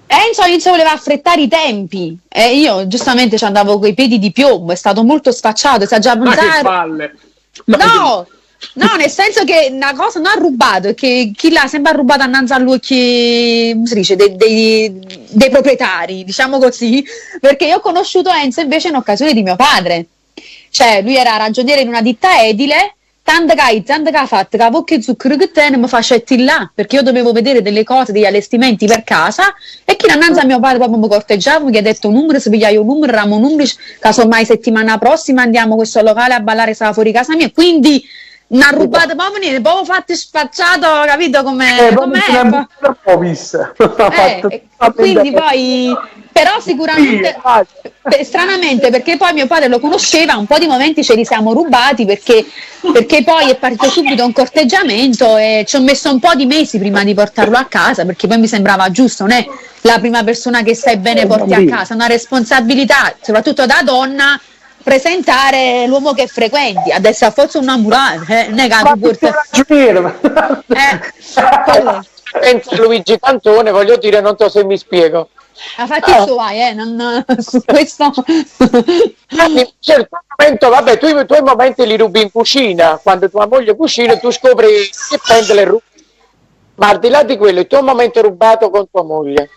Enzo all'inizio voleva affrettare i tempi e io giustamente ci andavo coi piedi di piombo, è stato molto sfacciato, si è già Ma che palle! Ma no, che... No, nel senso che una cosa non ha rubato, è che chi l'ha sempre rubato annanzi all'occhio, come si dice, dei, dei, dei proprietari, diciamo così, perché io ho conosciuto Enzo invece in occasione di mio padre. Cioè, lui era ragioniere in una ditta edile, tanto che, tanto che ha fatto, che bocca e zucchero che tiene, mi faceva là, perché io dovevo vedere delle cose, degli allestimenti per casa, e chi innanzi a mio padre proprio mi corteggiava, mi ha detto un numero, se pigliai un numero, ramo un numero, casomai settimana prossima andiamo a questo locale a ballare, stava fuori casa mia, quindi mi ha rubato proprio niente, proprio fatto sfacciato, capito come com'è? Quindi poi, però sicuramente, stranamente, perché poi mio padre lo conosceva, un po' di momenti ce li siamo rubati perché, perché poi è partito subito un corteggiamento e ci ho messo un po' di mesi prima di portarlo a casa, perché poi mi sembrava giusto, non è la prima persona che stai bene porti a casa, è una responsabilità, soprattutto da donna, presentare l'uomo che frequenti. Adesso a forza un innamorato, non è che tu porti... Senza Luigi Cantone, voglio dire, non so se mi spiego. Ha fatto il suo vai, non, su questo. Certo momento, vabbè, tu i tuoi momenti li rubi in cucina, quando tua moglie cucina tu scopri che prende le rubi. Ma al di là di quello, il tuo momento rubato con tua moglie.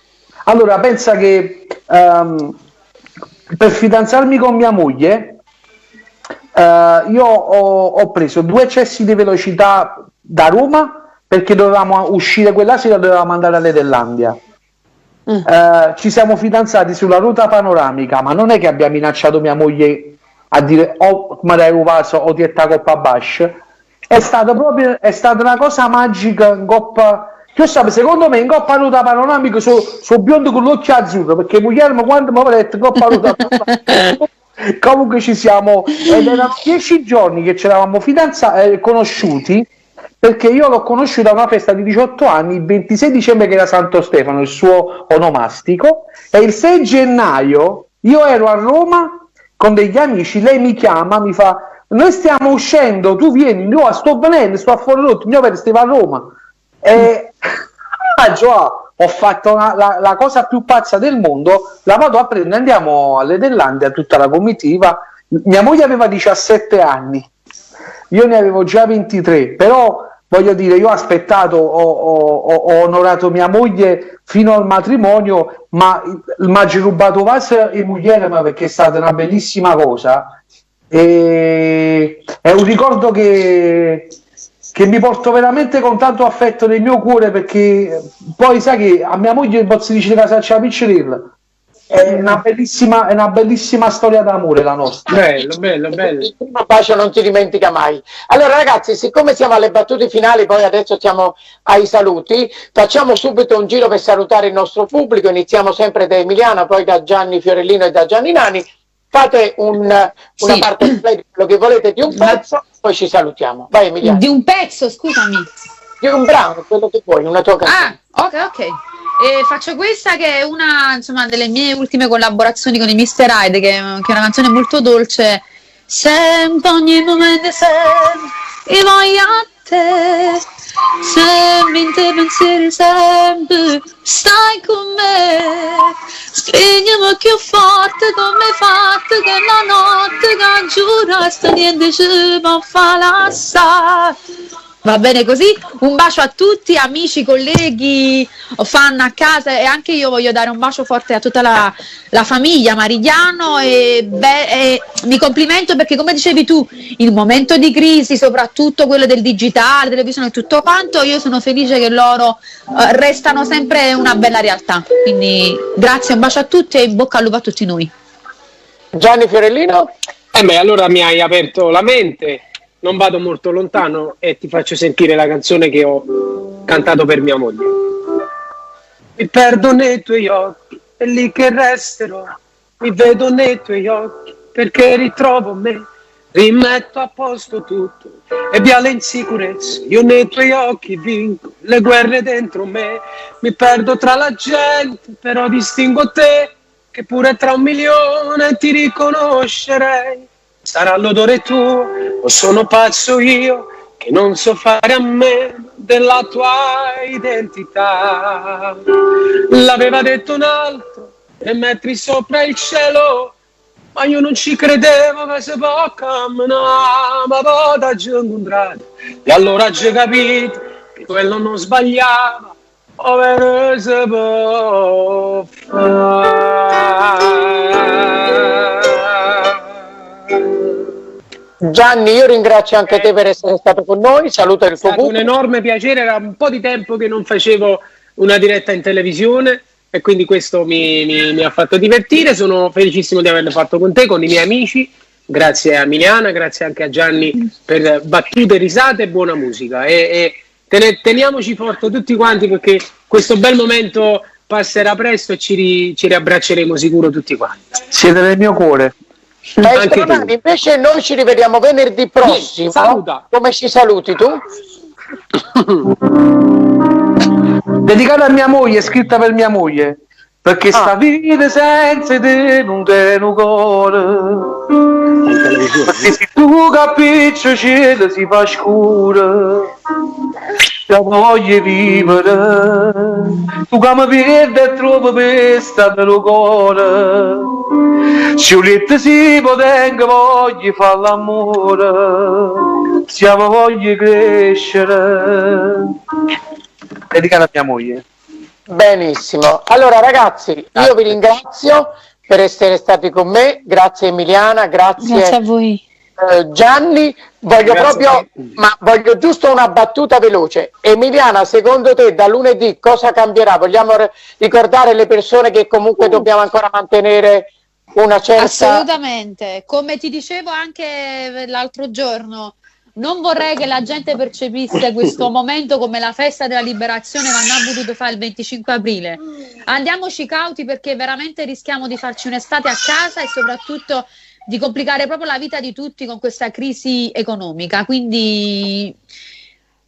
Allora, pensa che per fidanzarmi con mia moglie, io ho preso 2 eccessi di velocità da Roma perché dovevamo uscire quella sera, dovevamo andare all'Edellandia. Ci siamo fidanzati sulla ruota panoramica, ma non è che abbia minacciato mia moglie a dire o mi dai un vaso o ti è coppa bash. È stata proprio, è stata una cosa magica in coppa. Che io secondo me in coppa ruota panoramica sono so biondo con l'occhio azzurro, perché Guglielmo quando mi aveva detto coppa ruota panoramica comunque ci siamo, ed erano 10 giorni che ci eravamo fidanzati, conosciuti, perché io l'ho conosciuta a una festa di 18 anni il 26 dicembre, che era Santo Stefano, il suo onomastico, e il 6 gennaio io ero a Roma con degli amici, lei mi chiama, mi fa: noi stiamo uscendo, tu vieni? Io sto venendo, sto a Forlotto, mio padre stava a Roma. E ho fatto la cosa più pazza del mondo, la vado a prendere, andiamo all'Edellandia, tutta la comitiva. Mia moglie aveva 17 anni, io ne avevo già 23, però voglio dire, io ho aspettato, ho onorato mia moglie fino al matrimonio, ma mi ha rubato vaso e moglie, ma perché è stata una bellissima cosa, e è un ricordo che mi porto veramente con tanto affetto nel mio cuore, perché poi sai che a mia moglie posso dire che c'è la piccerella. È una bellissima storia d'amore la nostra. Bello, bello, bello. Il primo bacio non si dimentica mai. Allora ragazzi, siccome siamo alle battute finali, poi adesso siamo ai saluti, facciamo subito un giro per salutare il nostro pubblico. Iniziamo sempre da Emiliano, poi da Gianni Fiorellino e da Gianni Nani. Fate una sì. parte di quello che volete di un pezzo, poi ci salutiamo. Vai Emiliano. Di un pezzo, scusami. Di un brano, quello che vuoi, una tua canzone. Ah, ok, ok. E faccio questa che è una, insomma, delle mie ultime collaborazioni con i Mr. Hyde, che è una canzone molto dolce. Sempre ogni momento, sempre, e voglio a te, sempre in te pensieri, sempre stai con me. Stringiamo più forte come hai fatto che la notte che giuraste niente ci può far lasciare. Va bene così, un bacio a tutti, amici, colleghi, fan a casa, e anche io voglio dare un bacio forte a tutta la famiglia Marigliano e mi complimento perché, come dicevi tu, il momento di crisi, soprattutto quello del digitale, televisione e tutto quanto, io sono felice che loro restano sempre una bella realtà, quindi grazie, un bacio a tutti e in bocca al lupo a tutti noi. Gianni Fiorellino? Beh, allora mi hai aperto la mente. Non vado molto lontano e ti faccio sentire la canzone che ho Cantato per mia moglie. Mi perdo nei tuoi occhi, è lì che resterò. Mi vedo nei tuoi occhi perché ritrovo me. Rimetto a posto tutto e via le insicurezze. Io nei tuoi occhi vinco le guerre dentro me. Mi perdo tra la gente, però distingo te, che pure tra un milione ti riconoscerei. Sarà l'odore tuo o sono pazzo io che non so fare a meno della tua identità. L'aveva detto un altro, tre metri sopra il cielo, ma io non ci credevo che si può camminare, ma poi t'ho incontrato e allora ho capito che quello non sbagliava, ovvero si può fare. Gianni, io ringrazio anche te per essere stato con noi, saluto il È tuo stato un pubblico. enorme piacere, era un po' di tempo che non facevo una diretta in televisione e quindi questo mi, mi- mi ha fatto divertire, sono felicissimo di averlo fatto con te, con i miei amici, grazie a Emiliana, grazie anche a Gianni per battute, risate e buona musica e, e tene- teniamoci forte tutti quanti perché questo bel momento passerà presto e ci, ri- ci riabbracceremo sicuro tutti quanti. Siete nel mio cuore. Maestro Anche tu. Nani, invece noi ci rivediamo venerdì prossimo. saluta. Come ci saluti tu? Dedicata a mia moglie, scritta per mia moglie. Perché Ah. sta vita senza te non te un cuore. In televisione. Perché se tu capisci il cielo si fa scuro. Io voglio vivere. Tu che mi perdi e trovo questa per il cuore. Se un letto si potenga voglio fare l'amore. Siamo voglio crescere. Dedicata a mia moglie. Benissimo. Allora ragazzi, io vi ringrazio per essere stati con me. Grazie Emiliana, grazie, Grazie a voi. eh, Gianni. Voglio Grazie a proprio, te. ma voglio giusto una battuta veloce. Emiliana, secondo te da lunedì cosa cambierà? Vogliamo r- ricordare le persone che comunque dobbiamo ancora mantenere una certa Assolutamente, come ti dicevo anche l'altro giorno, non vorrei che la gente percepisse questo momento come la festa della liberazione che hanno voluto fare il 25 aprile. Andiamoci cauti perché veramente rischiamo di farci un'estate a casa e soprattutto di complicare proprio la vita di tutti con questa crisi economica. Quindi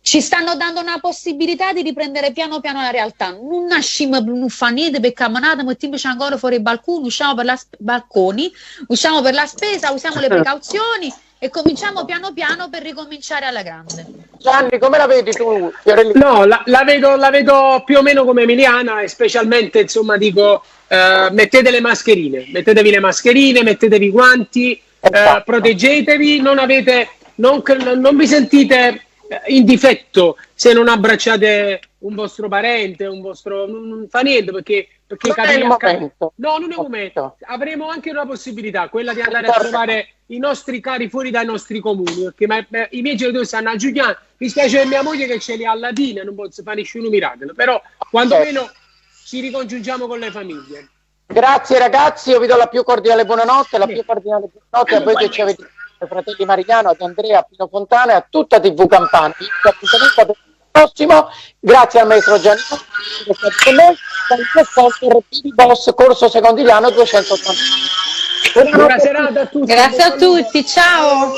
ci stanno dando una possibilità di riprendere piano piano la realtà. Non nasciamo, non fa niente per camminare, mettiamoci ancora fuori i balconi, usciamo per la sp- balconi, usciamo per la spesa, usiamo le precauzioni e cominciamo piano piano per ricominciare alla grande. Gianni, come la vedi tu, Fiorellino? No, la, la vedo, la vedo più o meno come Emiliana e specialmente, insomma, dico, eh, mettete le mascherine, mettetevi le mascherine, mettetevi i guanti, eh, Esatto. proteggetevi, non avete, non, non vi sentite eh, in difetto se non abbracciate un vostro parente, un vostro... non, non fa niente perché... perché Non è il capire- momento. No, non è il momento. Avremo anche una possibilità, quella di andare a trovare i nostri cari fuori dai nostri comuni, perché ma- ma- i miei genitori stanno a Giuliano, mi spiace per mia moglie che ce li ha a Latina, non posso fare nessun miracolo, però quantomeno ci ricongiungiamo con le famiglie. Grazie ragazzi, io vi do la più cordiale buonanotte, la più cordiale buonanotte a voi che ci avete ai fratelli Marigliano, ad Andrea, a Pino Fontana e a tutta TV Campana. Vi do appuntamento per il prossimo. Grazie al maestro Gianni che è stato con noi, dal sponsor PD Boss Corso Secondigliano 280. Buona serata a tutti. Grazie a tutti, ciao!